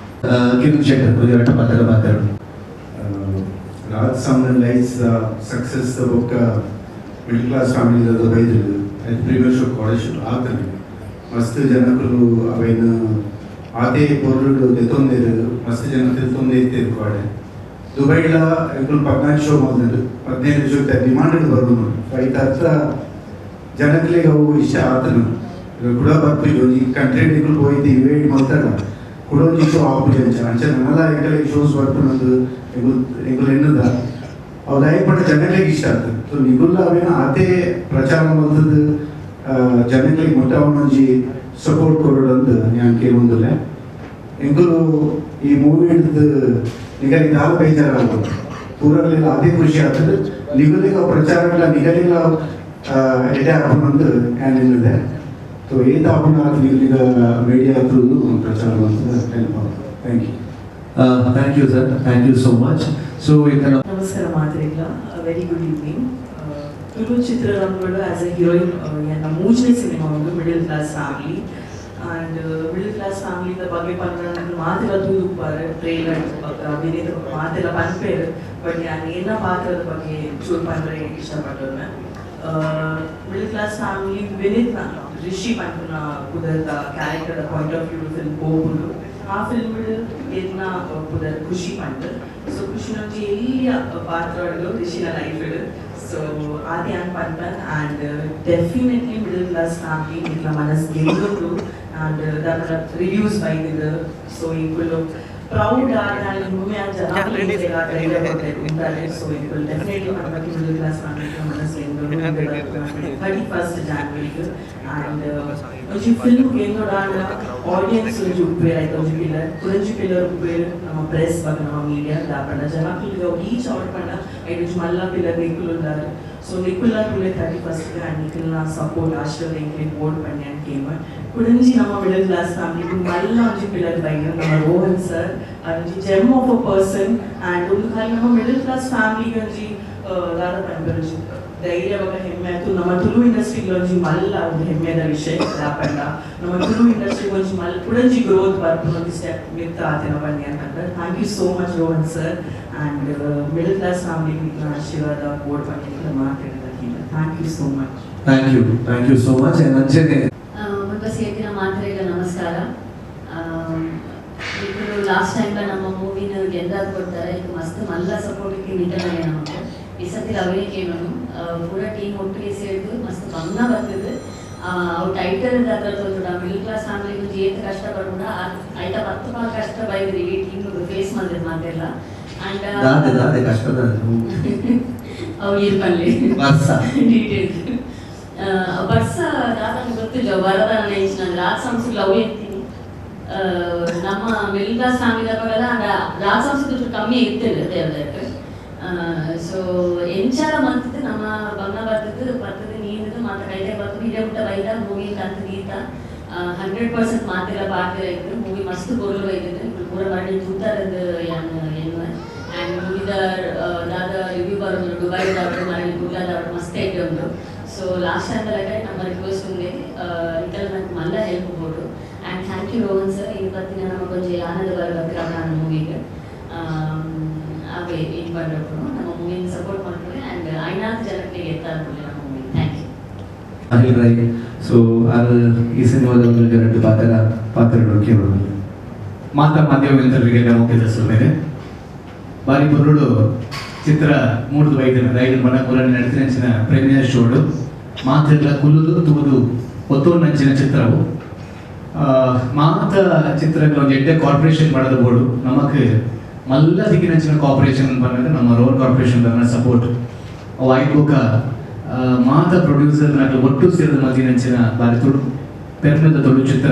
ಕಿರಣ್ ಶೆಟ್ಟರ್ ಒಂಜಿ ಪಾತ್ರ ಮಾತಾಡು. Raj sound and lights success ಬೊಕ್ಕ middle class family ಬೈದ್ರು premier show college ಆತನೆ ಮಸ್ತ್ ಜನಕುಲು ಅವೇನು ಆತೆ ಪೊರ್ಲು ದೆತೊಂದೇರು ಮಸ್ತ್ ಜನ ತಿಳ್ತೊಂದೇ ಇತ್ತೇರು ಕಾಡೆ ದುಬೈಲ ಎಂಕುಲು 14 ಶೋ ಮಲ್ದರು 15 ಶೋ ಡಿಮಾಂಡ್ ಬರೋದು ಐತ ಹತ್ರ ಜನಕ್ಲೆಗ್ ಅವು ಇಷ್ಟ ಆತನು ಕುಡ ಬರ್ಪುಜಿ ಒಂಜಿ ಕಂಟ್ರಿ ಎಂಕುಲು ಪೋಯಿತು ಇವೇಟ್ ಮಲ್ತಾಡ ಕುಡ ಒಂಜಿ ಶೋ ಆಪುಜಿ ಅಂಚ ಅಂಚ ನನಲ ಎಂಕಲೆಗ್ ಶೋಸ್ ಬರ್ಪುನಂದು ಎಂಕುಲು ಎಂಕುಲು ಎನ್ನುದ ಅವು ದಯಪಟ್ಟ ಜನಗಳಿಗೆ ಇಷ್ಟ ಆಗ್ತದೆ. ಸೊ ನಿಗುಲ್ಲ ಅವೇನ ಆತೆ ಪ್ರಚಾರ ಮಲ್ತದ್ದು ಜನಗಳಿಗೆ ಮೊಟ್ಟ ಒಂಜಿ ಸಪೋರ್ಟ್ ಕೊಡೋದಂದು ഞാൻ ಕೇಳೊಂದಿಲ್ಲ. ಎಂಕುಲು ಈ ಮೂವಿ ಹಿಡಿದು ನಿಗಲಿಗೆ ದಾಲ ಬೇಜಾರಾಗ್ಬೋದು ಪೂರಗಲೆಲ್ಲ ಅದೇ ಖುಷಿ ಆಗ್ತದೆ. ನಿಗುಲಿಗ ಪ್ರಚಾರಗಳ ನಿಗಲಿಲ್ಲ ಎಡೆ ಆಪುನಂದು ನಾನು ಎನ್ನಿದೆ. ಸೊ ಏತ ಆಪುನ ನಿಗುಲಿಗ ಮೀಡಿಯಾ ಥ್ರೂ ಪ್ರಚಾರ ಬಂತದ್ದು ಹೆಲ್ಪ್ ಆಗ್ತದೆ. Thank you. Thank you sir, thank you so much. So ಇತ್ತ ನಮಸ್ಕಾರ ಮಾತ್ರೆಗ್ಲ, very good evening. Tulu ಚಿತ್ರರಂಗಗಳು as A heroine ಎನ್ನ ಮೂಜನೇ ಸಿನಿಮಾ ಒಂದು middle class family and middle class ಫ್ಯಾಮಿಲಿದ ಬಗ್ಗೆ ಪಂಡ ಮಾತೆಲ್ಲ ತೂದುಪ್ಪಾರೆ ಟ್ರೈಲರ್ ಅಭಿನೇತ ಮಾತೆಲ್ಲ ಪನ್ಪೇರು. ಬಟ್ ನಾನು ಏನ ಪಾತ್ರದ ಬಗ್ಗೆ ಚೂರು ಪಂಡ್ರೆ ಇಷ್ಟಪಟ್ಟೆ. Middle class family Vineet Rishi ಪನ್ಪುನ ಕುದರ್ದ character point of view film ಪೋಪುಂಡು. ಆ ಫಿಲ್ಮ್ ಏನ ಪುದರ್ ಖುಷಿ ಪಂಡ್. ಸೊ ಖುಷಿನೊಂಜಿ ಎಲ್ಲಿಯ ಪಾತ್ರಗಳು ರಿಷಿನ ಲೈಫ್. ಸೊ ಆದಿ ಆನ್ ಪನ್ಪನ್ and definitely middle class family ನಿಕ್ಲ ಮನಸ್ ಗೆಲ್ಲುಂಡು ಆ್ಯಂಡ್ ದಾಪನ ರಿವ್ಯೂಸ್ ಬೈದಿದ್ದು. ಸೊ ಇಂಕುಲು ಪ್ರೌಡ್ ಆದ ಆ್ಯಂಡ್ ಭೂಮಿ ಆ ಜನ ಉಂಟಾರೆ. ಸೊ ಇಂಕುಲು ಡೆಫಿನೆಟ್ಲಿ ಪನ್ಪಕ್ಕೆ middle class family ಮನಸ್ ಗೆಲ್ಲುಂಡು 31 ಜಾನ್ವರಿಗೆ. ಆ್ಯಂಡ್ ಒಂಜಿ ಫಿಲ್ಮ್ ಗೆಲ್ಲೋಡಾಂಡ ಆಡಿಯನ್ಸ್ ಒಂಜಿ ಉಪ್ಪೇರ್ ಆಯ್ತು ಒಂಜಿ ಪಿಲ್ಲರ್ ಕುಡೊಂಜಿ ಪಿಲ್ಲರ್ ಉಪ್ಪೇರ್ ನಮ್ಮ ಪ್ರೆಸ್ ಬೊಕ ನಮ್ಮ ಮೀಡಿಯಾ. ದಾಪಂಡ ಜನಕುಲು ರೀಚ್ ಔಟ್ ಪಂಡ ಐಟ್ ಒಂಜಿ ಮಲ್ಲ ಪಿಲ್ಲರ್ ನಿಕುಲು ಉಲ್ಲಾರ್. ಸೊ ನಿಕುಲ್ಲ ತುಲೆ 31 ಆ್ಯಂಡ್ ನಿಕುಲ್ನ ಸಪೋರ್ಟ್ ಆಶೀರ್ವಾದ ಎಂಕ್ಲೆಗ್ ವೋಟ್ ಪಂಡಿ ಆ್ಯಂಡ್ ಕೇಮ ಕುಡೊಂಜಿ ನಮ್ಮ middle class family ಮಲ್ಲ ಒಂಜಿ ಪಿಲ್ಲರ್ ಬೈಂಡ್ ನಮ್ಮ ರೋಹನ್ ಸರ್ ಒಂಜಿ gem of a person. And ಒಂದು ಖಾಲಿ ನಮ್ಮ ಮಿಡಲ್ ಕ್ಲಾಸ್ ಫ್ಯಾಮಿಲಿಗೆ ಒಂಜಿ ದಾದ ಪನ್ಪೆರ್ ಒಂಜಿ ಧೈರ್ಯ ಬೊಕ ಹೆಮ್ಮೆ ಆಯ್ತು. ನಮ್ಮ ತುಳು ಇಂಡಸ್ಟ್ರಿಗೆ ಒಂಜಿ ಮಲ್ಲ ಒಂದು ಹೆಮ್ಮೆದ ವಿಷಯ. ದಾಪಂಡ ನಮ್ಮ ತುಳು ಇಂಡಸ್ಟ್ರಿಗೆ ಒಂಜಿ ಮಲ್ಲ ಕುಡೊಂಜಿ ಗ್ರೋತ್ ಬರ್ಪುನ ಒಂಜಿ ಸ್ಟೆಪ್ ಮಿತ್ತ ಆತಿನ ಬನ್ನಿ ಅಂತ. Thank you so much Rohan sir and middle class family ಆಶೀರ್ವಾದ ಬೋರ್ಡ್ ಪಂಡಿತ ಮಾತಾಡಿದ. Thank you so much. Thank you, thank you so much. And ಅಂಚನೆ ಮುಲ್ಪ ಸೇರ್ತಿನ ಮಾತ್ರೆಗಳ ನಮಸ್ಕಾರ. ಇಬ್ಬರು ಲಾಸ್ಟ್ ಟೈಮ್ ನಮ್ಮ ಮೂವಿನ ಗೆದ್ದಾದ್ ಕೊಡ್ತಾರೆ. ಈಗ ಮಸ್ತ್ ಮಲ್ಲ ಸಪೋರ್ಟ್ ನಿಟನಾಗೆ ನಮಗೆ ಈ ಸತಿ ಅವೇ ಕೇಳೋನು ಪೂರ ಟೀಮ್ ಒಟ್ಟಿಗೆ ಸೇರಿದು ಮಸ್ತ್ ಬಂಗ ಬರ್ತದೆ. ಅವು ಟೈಟಲ್ ಅದ್ರ ತೋಜುಡ middle class family ಒಂಜಿ ಏತ್ ಕಷ್ಟ ಪಡ್ಕೊಂಡ ಐತ 10 ಮಾರ್ಕ್ ಕಷ್ಟ ಬೈದ್ರಿ ಈ ಟೀಮ್ ಫೇಸ್ ಮಾಡಿದ್ರೆ ಮಾತೆಲ್ಲ. ಅಂಡ್ ದಾದೆ ದಾದೆ ಕಷ್ಟ ದಾದೆ ಅವು ಇರ್ಪಲ್ಲಿ ವರ್ಷ ಡೀಟೇಲ್ಸ್ ವರ್ಷ ದಾದನ ಗೊತ್ತಿಲ್ಲ ವರದಾನ ನೆಂಚಿನ ರಾಜ್ ಸಂಸ್ಥೆ ಲವ್ ಎತ್ತೀನಿ. ನಮ್ಮ middle class family ಬಗಲ ರಾಜ್ ಸಂಸ್ಥೆ ಚೂರು ಕಮ್ಮಿ ಇರ್ತದೆ ದೇವದಕ್ಕೆ. ಸೊ ಎಂಚಾಲ ಮಂತದ್ದು ನಮ್ಮ ಬಂಗ ಬರ್ತದ್ದು ಬರ್ತದೆ ನೀಂದದ್ದು ಮಾತ್ರ ಕೈಲೇ ಬರ್ತದೆ ಇದೇ ಊಟ ಬೈದ ಮೂವಿ ಕಂತ ಗೀತ 100% ಮಾತೆಲ್ಲ ಪಾತ್ರ ಇತ್ತು. ಮೂವಿ ಮಸ್ತ್ ಪೊರ್ಲು ಬೈದಿದ್ದು ಪೂರ ಮರಳಿ ತೂತಾರದ್ದು ಎನ್ನುವ ಆ್ಯಂಡ್ ಮೂವಿದ ದಾದ ರಿವ್ಯೂ ಬರೋದು ದುಬೈದಾವಡು ಮರಳಿ ಕುಡ್ಲಾದವಡು ಮಸ್ತ್ ಐತೆ ಉಂಟು. ಸೊ ಲಾಸ್ಟ್ ಟೈಮ್ ತಲಕ ನಮ್ಮ ರಿಕ್ವೆಸ್ಟ್ ಉಂಡೆ ಇತರ ನಂಗೆ ಮಲ್ಲ ಹೆಲ್ಪ್ ಬೋಡು. And thank you Rohan sir. ಇವತ್ತಿನ ನಮ್ಮ ಕೊಂಚ ಆನಂದ ಬರಬೇಕು ನಾನು ಮೂವಿಗೆ ಅವೇ ಏನು ಪಂಡಪ್ಪು ನಮ್ಮ ಮೂವಿನ ಸಪೋರ್ಟ್ ಮಾಡ್ತಾರೆ ಆ್ಯಂಡ್ ಐನಾಥ್ ಜನಕ್ಕೆ ಎತ್ತಾರ ನಮ್ಮ movie. Thank you. Anil Rai. So ಅದು ಈ ಸಿನಿಮಾದ ಒಂದು ಎರಡು ಪಾತ್ರ ಪಾತ್ರಗಳು ಕೇಳೋಣ. ಮಾತಾ ಮಾಧ್ಯಮ ಮಿತ್ರರಿಗೆ ಮುಖ್ಯ ಮೇಲೆ ಬಾರಿ ಪೊರ್ಲುಡು ಚಿತ್ರ ಮೂಡ್ದು ಬೈದಿನ ರೈಲು ಮನ ಮುರಳಿ ನಡಿತಿನಂಚಿನ ಪ್ರೀಮಿಯರ್ ಶೋಡು ಮಾತೆಲ್ಲ ಕುಲ್ಲುದು ತೂದು ಒತ್ತೊಂದಂಚಿನ ಚಿತ್ರವು ಮಾತ ಚಿತ್ರಗಳ ಒಂದು ಎಡ್ಡೆ ಕಾರ್ಪೊರೇಷನ್ ಮಾಡೋದು ಬೋರ್ಡು ನಮಕ್ ಮಲ್ಲ ದಿಕ್ಕಿನಂಚಿನ ಕಾರ್ಪೊರೇಷನ್ ಬಂದಾಗ ನಮ್ಮ ರೋಲ್ ಕಾರ್ಪೊರೇಷನ್ ಸಪೋರ್ಟ್ ಅವು ಆಯ್ಕೋಕ ಮಾತ ಪ್ರೊಡ್ಯೂಸರ್ ನಕಲು ಒಟ್ಟು ಸೇರಿದ ಮಲ್ದಿನಂಚಿನ ಬಾರಿ ತುಳು ಪೆರ್ಮೆದ ತುಳು ಚಿತ್ರ.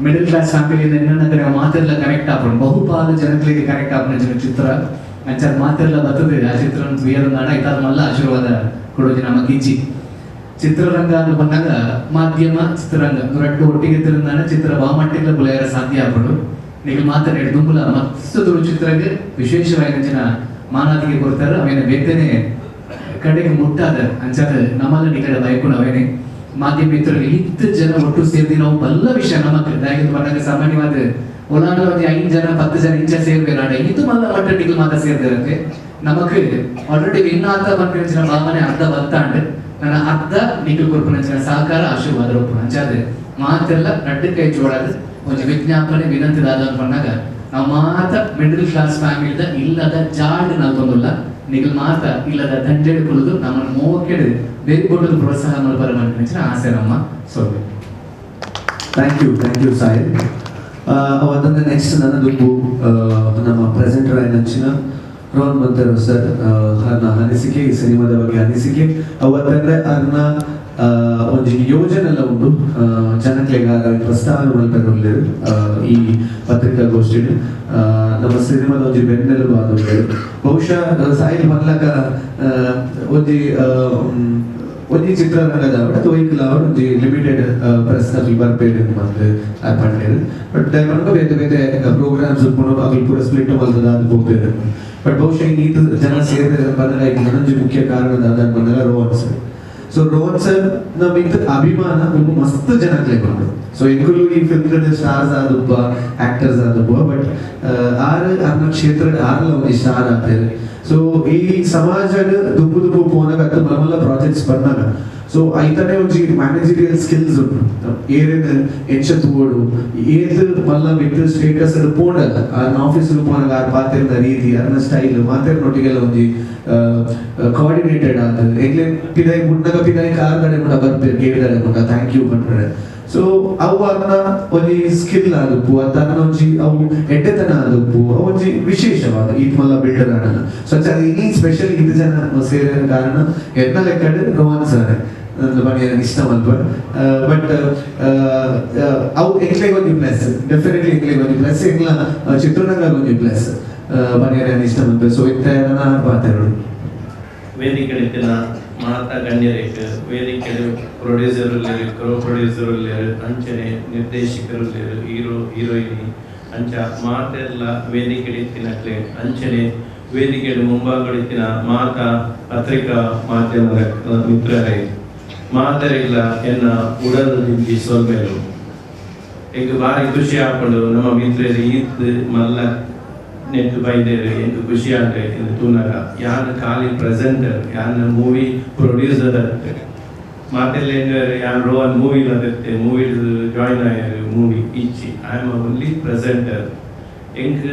ಮಿಡಲ್ ಕ್ಲಾಸ್ ಫ್ಯಾಮಿಲಿ ಎನ್ನ ಮಾತೆಲ್ಲ ಕನೆಕ್ಟ್ ಆಪುಂಡು ಬಹುಪಾಲು ಜನಗಳಿಗೆ ಕನೆಕ್ಟ್ ಆಪುನ ಚಿತ್ರ ಅಂಚ ಮಾತೆಲ್ಲ ಬರ್ತದೆ ಆ ಚಿತ್ರ ತುಯರಂದಾಣ ಐತಾದ ಮಲ್ಲ ಆಶೀರ್ವಾದ ಕೊಡೋಜಿ ನಮ್ಮ ಗಿಜ್ಜಿ. ಚಿತ್ರರಂಗ ಅಂತ ಬಂದಾಗ ಮಾಧ್ಯಮ ಚಿತ್ರರಂಗ ರಟ್ಟು ಒಟ್ಟಿಗೆ ತಿರುಂದಾಣ ಚಿತ್ರ ಬಾಮಟ್ಟಿಗೆ ಬುಲೆಯರ ಸಾಧ್ಯ ಆಪುಂಡು. ನಿಗಲ್ ಮಾತನಾಡಿ ದುಂಬುಲ ಮಸ್ತ್ ತುಳು ಚಿತ್ರಕ್ಕೆ ವಿಶೇಷವಾಗಿ ಜನ ಮಾನಾದಿಗೆ ಕೊಡ್ತಾರೆ ಅವೇನ ಬೇತನೆ ಕಡೆಗೆ ಮುಟ್ಟಾದ ಅಂಚಾದ ನಮ್ಮಲ್ಲ ನಿಗಡ ಬಯಕುಣ ಅವೇನೆ ಮಾಧ್ಯಮ ಮಿತ್ರರು ಇತ್ತು ಜನ ಒಟ್ಟು ಸೇರ್ದಿ ನಾವು ಬಲ್ಲ ವಿಷಯ ನಮಕ್ ದಾಯಕ ಬಂದಾಗ ಸಾಮಾನ್ಯವಾದ ಒಳಾಂಡ ಒಂದು 5 ಜನ 10 ಜನ ಇಂಚ ಸೇರ್ಬೇಡ ಇದು ಮಲ್ಲ ಮಟ್ಟ ನಿಗಲ್ ಮಾತ್ರ ಸೇರ್ದಿರುತ್ತೆ ನಮಕ್ ಆಲ್ರೆಡಿ ವಿನ್ ಆತ ಬಂದ ಭಾವನೆ ಅರ್ಧ ಬತ್ತಾಂಡ್ ನನ್ನ ಅರ್ಧ ನಿಗಲ್ ಕೊರ್ಪುನ ಸಹಕಾರ ಆಶೀರ್ವಾದ ಒಪ್ಪುನ ಅಂಚಾದ ಮಾತೆಲ್ಲ ರಡ್ಡು ಕೈ ಜೋಡಾದ ಒಂಜಿ ವಿಜ್ಞಾಪನೆ ವಿನಂತಿ ದಾದ ಪನ್ನಾಗ ನಾವು ಮಾತ ಮಿಡಲ್ ಕ್ಲಾಸ್ ಫ್ಯಾಮಿಲಿದ ಇಲ್ಲದ ಜಾಡ್ ನಲ್ತೊಂದುಲ್ಲ ನಿಗಲ್ ಮಾತ ಇಲ್ಲದ ದಂಡೆಡು ಕುಳಿದು ನಮ್ಮನ್ನು ಮೋಕೆಡು ಬೇರೆ ಕೊಟ್ಟದ್ದು ಪ್ರೋತ್ಸಾಹ ಮಲ್ಪರ ಮನ್ಪಿನ ಆಸೆ ನಮ್ಮ ಸೊಲ್ವೆ. Thank you, thank you Sahil. ಅವತ್ತೊಂದು ನೆಕ್ಸ್ಟ್ ನನ್ನ ದುಂಬು ನಮ್ಮ ಪ್ರೆಸೆಂಟರ್ ಆಯ್ನಂಚಿನ ರೋಹನ್ ಮಂತರು ಸರ್ ಅರ್ನ ಅನಿಸಿಕೆ, ಈ ಸಿನಿಮಾದ ಬಗ್ಗೆ ಅನಿಸಿಕೆ, ಅವತ್ತಂದ್ರೆ ಅರ್ನ ಒಂಜಿ ಯೋಜನೆ ಎಲ್ಲ ಉಂಟು ಜನಕ್ಲೆಗಾರ ಪ್ರಸ್ತಾವನೆ ಮಲ್ಪೆರೆ ಈ ಪತ್ರಿಕಾಗೋಷ್ಠಿ ನಮ್ಮ ಸಿನಿಮಾದ ಒಂಜಿ ಬೆನ್ನೆಲುಬು ಆದುಂಡು. ಬಹುಶಃ ಸಾಹಿಲ್ ಮನ್ಲಕ ಒಂಜಿ ಒಂಜಿ ಚಿತ್ರರಂಗದ ಅಥವಾ ವೆಹಿಕಲ್ ಅವರು ಒಂಜಿ ಲಿಮಿಟೆಡ್ ಪ್ರೆಸ್ ಅಕ್ಲು ಬರ್ಪೇರು ಮಂತ್ ಪಂಡೇರು. ಬಟ್ ದಯಮನಗ ಬೇತೆ ಬೇತೆ ಪ್ರೋಗ್ರಾಮ್ಸ್ ಉಪ್ಪುಂಡು ಅಕ್ಲು ಪೂರ ಸ್ಪ್ಲಿಟ್ ಮಲ್ತದ ಅದು ಪೋಪೇರು. ಬಟ್ ಬಹುಶಃ ಈತ ಜನ ಸೇರಿದ ಬಂದಾಗ ನನೊಂಜಿ ಮುಖ್ಯ ಕಾರಣ ದಾದ ಬಂದಾಗ Rohan sir. So Rohan sir Namit ಅಭಿಮಾನ ತುಂಬ ಮಸ್ತ್ ಜನಕ್ಲೆ ಉಂಟು. ಸೊ ಎಂಕುಲು ಈ ಫಿಲ್ಮ್ ಸ್ಟಾರ್ಸ್ ಆದುಪ್ಪ ಆಕ್ಟರ್ಸ್ ಆದುಪ್ಪ ಬಟ್ ಆರು ಅನ್ನ ಕ್ಷೇತ್ರ ಆರ್ಲ ಒಂಜಿ ಸ್ಟಾರ್ ಆತೇವೆ. ಸೊ ಈ ಸಮಾಜಡ್ ದುಂಬು ದುಂಬು ಪೋನಾಗ ಅತ್ತ ಮಲ್ಲ ಮಲ್ಲ ಪ್ರಾಜೆಕ್ಟ್ಸ್ ಬಂದಾಗ ಸೊ ಐತನೇ ಒಂಜಿ ಮ್ಯಾನೇಜರಿಯಲ್ ಸ್ಕಿಲ್ಸ್ ಉಂಟು. ಏರೇನು ಎಂಚ ತೂವೊಡು ಏತ್ ಮಲ್ಲ ಮಿತ್ ಸ್ಟೇಟಸ್ ಪೋಂಡಲ್ಲ ಆರ್ನ ಆಫೀಸ್ ಪೋನಾಗ ಆರ್ ಪಾತೆರ್ನ ರೀತಿ ಅರ್ನ ಸ್ಟೈಲ್ ಮಾತೆರ್ನೊಟ್ಟಿಗೆಲ್ಲ ಒಂಜಿ ಕೋಆರ್ಡಿನೇಟೆಡ್ ಆದ ಎಂಗ್ಲೆ ಪಿದಾಯಿ ಮುಟ್ನಾಗ ಪಿದಾಯಿ ಕಾರ್ ದಡೆ ಮುಟ್ಟ ಬರ್ಪೇರು ಗೇಟ್ ದಡೆ ಮುಟ್ಟ thank you ಪನ್ಪೇರು. ಸೊ ಅವು ಅರ್ನ ಒಂಜಿ ಸ್ಕಿಲ್ ಆದುಪ್ಪು ಅತ್ತ ಅರ್ನ ಒಂಜಿ ಅವು ಎಡ್ಡೆತನ ಆದುಪ್ಪು ಅವು ಒಂಜಿ ವಿಶೇಷವಾದ ಈತ್ ಮಲ್ಲ ಬಿಲ್ಡರ್ ಆಡಲ್ಲ. ಸೊ ಅಂಚ ಇನಿ ಸ್ಪೆಷಲ್ ಈತ್ ಜನ ಸೇರಿನ ಕಾರಣ ಎನ್ನ ಲೆಕ್ಕಡ್ ರೋಹನ್ ಸರ್ ಬನ್ನಿ ಇಷ್ಟ ಮಲ್ಪ. ಬಟ್ ಅವು ಎಂಕ್ಲೆಗ್ ಒಂಜಿ ಪ್ಲಸ್, ಡೆಫಿನೆಟ್ಲಿ ಎಂಕ್ಲೆಗ್ ಒಂಜಿ ಪ್ಲಸ್, ಎಂಕ್ಲ ಚಿತ್ರರಂಗ ಒಂಜಿ ಪ್ಲಸ್ ಬನ್ನಿ ಇಷ್ಟ ಮಲ್ಪ. ಸೊ ಇತ್ತ ನನ್ನ ಪಾತೆರಡು ವೇದಿಕೆಡಿತ್ತಿನ ಮಾತಾ ಗಣ್ಯರೇಕ್ ವೇದಿಕೆ ಪ್ರೊಡ್ಯೂಸರ್ ಉಲ್ಲೇರು, ಕೋ ಪ್ರೊಡ್ಯೂಸರ್ ಉಲ್ಲೇರು, ಅಂಚನೆ ನಿರ್ದೇಶಕರು ಉಲ್ಲೇರು, ಹೀರೋ ಹೀರೋಯಿನಿ ಅಂಚ ಮಾತೆಲ್ಲ ವೇದಿಕೆಡಿತ್ತಿನಕ್ಲೆ ಅಂಚನೆ ವೇದಿಕೆ ಮುಂಭಾಗಡಿತ್ತಿನ ಮಾತಾ ಪತ್ರಿಕಾ ಮಾಧ್ಯಮದ ಮಿತ್ರರೇ ಮಾತರಿಲ್ಲ ಎನ್ನ ಉಡಲ್ ದಿಂಜಿ ಸೊಲ್ಮೇಲು ಎಂಕ್ ಬಾರಿ ಖುಷಿ ಆಪುಂಡು ನಮ್ಮ ಮಿತ್ರರು ಈತ್ ಮಲ್ಲ ನೆಟ್ಟು ಬೈದೇರು ಎಂಕ್ ಖುಷಿ ಆಂಡ್ ಎಂದು ತೂನಗ ಯಾನ್ ಖಾಲಿ ಪ್ರೆಸೆಂಟರ್ ಯಾನ್ ಮೂವಿ ಪ್ರೊಡ್ಯೂಸರ್ ಮಾತೆಲ್ಲ ಯಾನ್ ರೋಹನ್ ಮೂವಿ ಲದಿತ್ತೆ ಮೂವಿ ಜಾಯಿನ್ ಆಯರು ಮೂವಿ ಇಚ್ಚಿ I am only presenter. ಎಂಕ್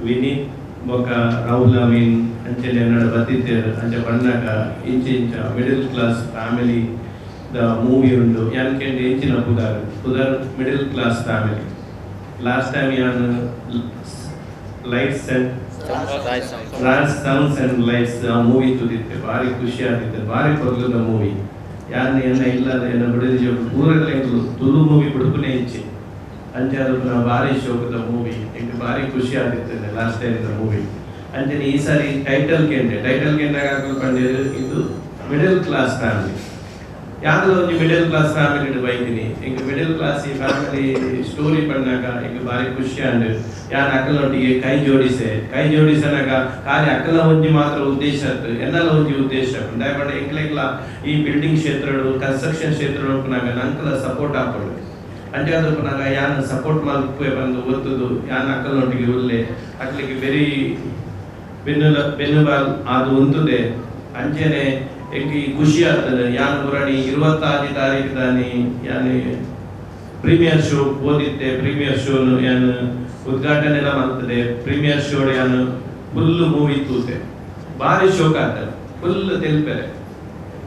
ವಿನೀತ್ ಬೊಕ ರಾಹುಲ್ ಅಮೀನ್ ಅಂಚನೆ ಎನ್ನಡ ಬತ್ತಿತ್ತೇರು ಅಂಚ ಪಣ್ಣಾಗ ಇಂಚ ಇಂಚ middle class family the movie ಉಂಡು ಯಾನ್ ಕೇಂದ್ರ ಇಂಚಿನ ಪುದಾರ್ ಪುದಾರ್ middle class family. Last time ಯಾನ್ lights and Raj sounds and lights ಆ ಮೂವಿ ತುದಿತ್ತೆ ಭಾರಿ ಖುಷಿ ಆಗಿತ್ತು ಭಾರಿ ಪೊರ್ಲುದ ಮೂವಿ. ಯಾನ್ ಎನ್ನ ಇಲ್ಲದ ಎನ್ನ ಬಿಡದಿ ಜೋಕು ಪೂರೆಲ್ಲ ಎಂಕುಲು ತುಳು ಮೂವಿ ಬುಡುಪುನೇ ಇಚ್ಚಿ ಅಂಚ ಅದು ಭಾರಿ ಶೋಕದ ಮೂವಿ ಎಂಕ್ ಭಾರಿ ಖುಷಿ ಆಗಿತ್ತು ಲಾಸ್ಟ್ ಟೈಮ್ the movie. ಅಂಚನೆ ಈ ಸಾರಿ ಟೈಟಲ್ ಕೇಂದ್ರ ಟೈಟಲ್ ಕೇಂದ್ರ ಪಂಡೇರು ಇದು ಮಿಡಲ್ ಕ್ಲಾಸ್ ಫ್ಯಾಮಿಲಿ. ಯಾವ್ದು ಒಂಜಿ ಮಿಡಲ್ ಕ್ಲಾಸ್ ಫ್ಯಾಮಿಲಿ ಬೈದಿನಿ ಎಂಕ್ ಮಿಡಲ್ ಕ್ಲಾಸ್ ಈ ಫ್ಯಾಮಿಲಿ ಸ್ಟೋರಿ ಪಣ್ಣಾಗ ಎಂಕ್ ಭಾರಿ ಖುಷಿ ಆಂಡ್ ಯಾನ್ ಅಕ್ಕಲೊಟ್ಟಿಗೆ ಕೈ ಜೋಡಿಸೆ ಕೈ ಜೋಡಿಸನಾಗ ಖಾಲಿ ಅಕ್ಕಲ ಒಂಜಿ ಮಾತ್ರ ಉದ್ದೇಶ ಆತು ಎನ್ನಲ ಒಂಜಿ ಉದ್ದೇಶ ಪಂಡ ಎಂಕ್ಲೆಗ್ಲ ಈ ಬಿಲ್ಡಿಂಗ್ ಕ್ಷೇತ್ರಡು ಕನ್ಸ್ಟ್ರಕ್ಷನ್ ಕ್ಷೇತ್ರಡು ಉಪ್ಪುನಾಗ ನಂಕಲ ಸಪೋರ್ಟ್ ಆಪುಂಡು. ಅಂಚಾದ ಉಪ್ಪುನಾಗ ಯಾನ್ ಸಪೋರ್ಟ್ ಮಲ್ಪುವೆ ಬಂದು ಒತ್ತುದು ಯಾನ್ ಅಕ್ಕಲೊಟ್ಟಿಗೆ ಉಲ್ಲೆ ಅಕ್ಲಿಗೆ ಬೆರಿ ಬೆನ್ನುಲ ಬೆನ್ನುಬಾಲ್ ಅದು ಉಂತುದೆ ಅಂಚನೆ ಎಂಕ್ ಈ ಖುಷಿ ಆಗ್ತದೆ. ಯಾನ್ ಪುರಾಣಿ 26 ತಾರೀಕು ದಾನಿ ಯಾನ್ ಪ್ರೀಮಿಯರ್ ಶೋ ಓದಿತ್ತೆ ಪ್ರೀಮಿಯರ್ ಶೋನು ಯಾನ್ ಉದ್ಘಾಟನೆ ಎಲ್ಲ ಮಾಡ್ತದೆ ಪ್ರೀಮಿಯರ್ ಶೋ ಯಾನ್ ಫುಲ್ ಮೂವಿ ತೂತೆ ಭಾರಿ ಶೋಕ ಆಗ್ತದೆ ಫುಲ್ ತೆಲ್ಪೆರೆ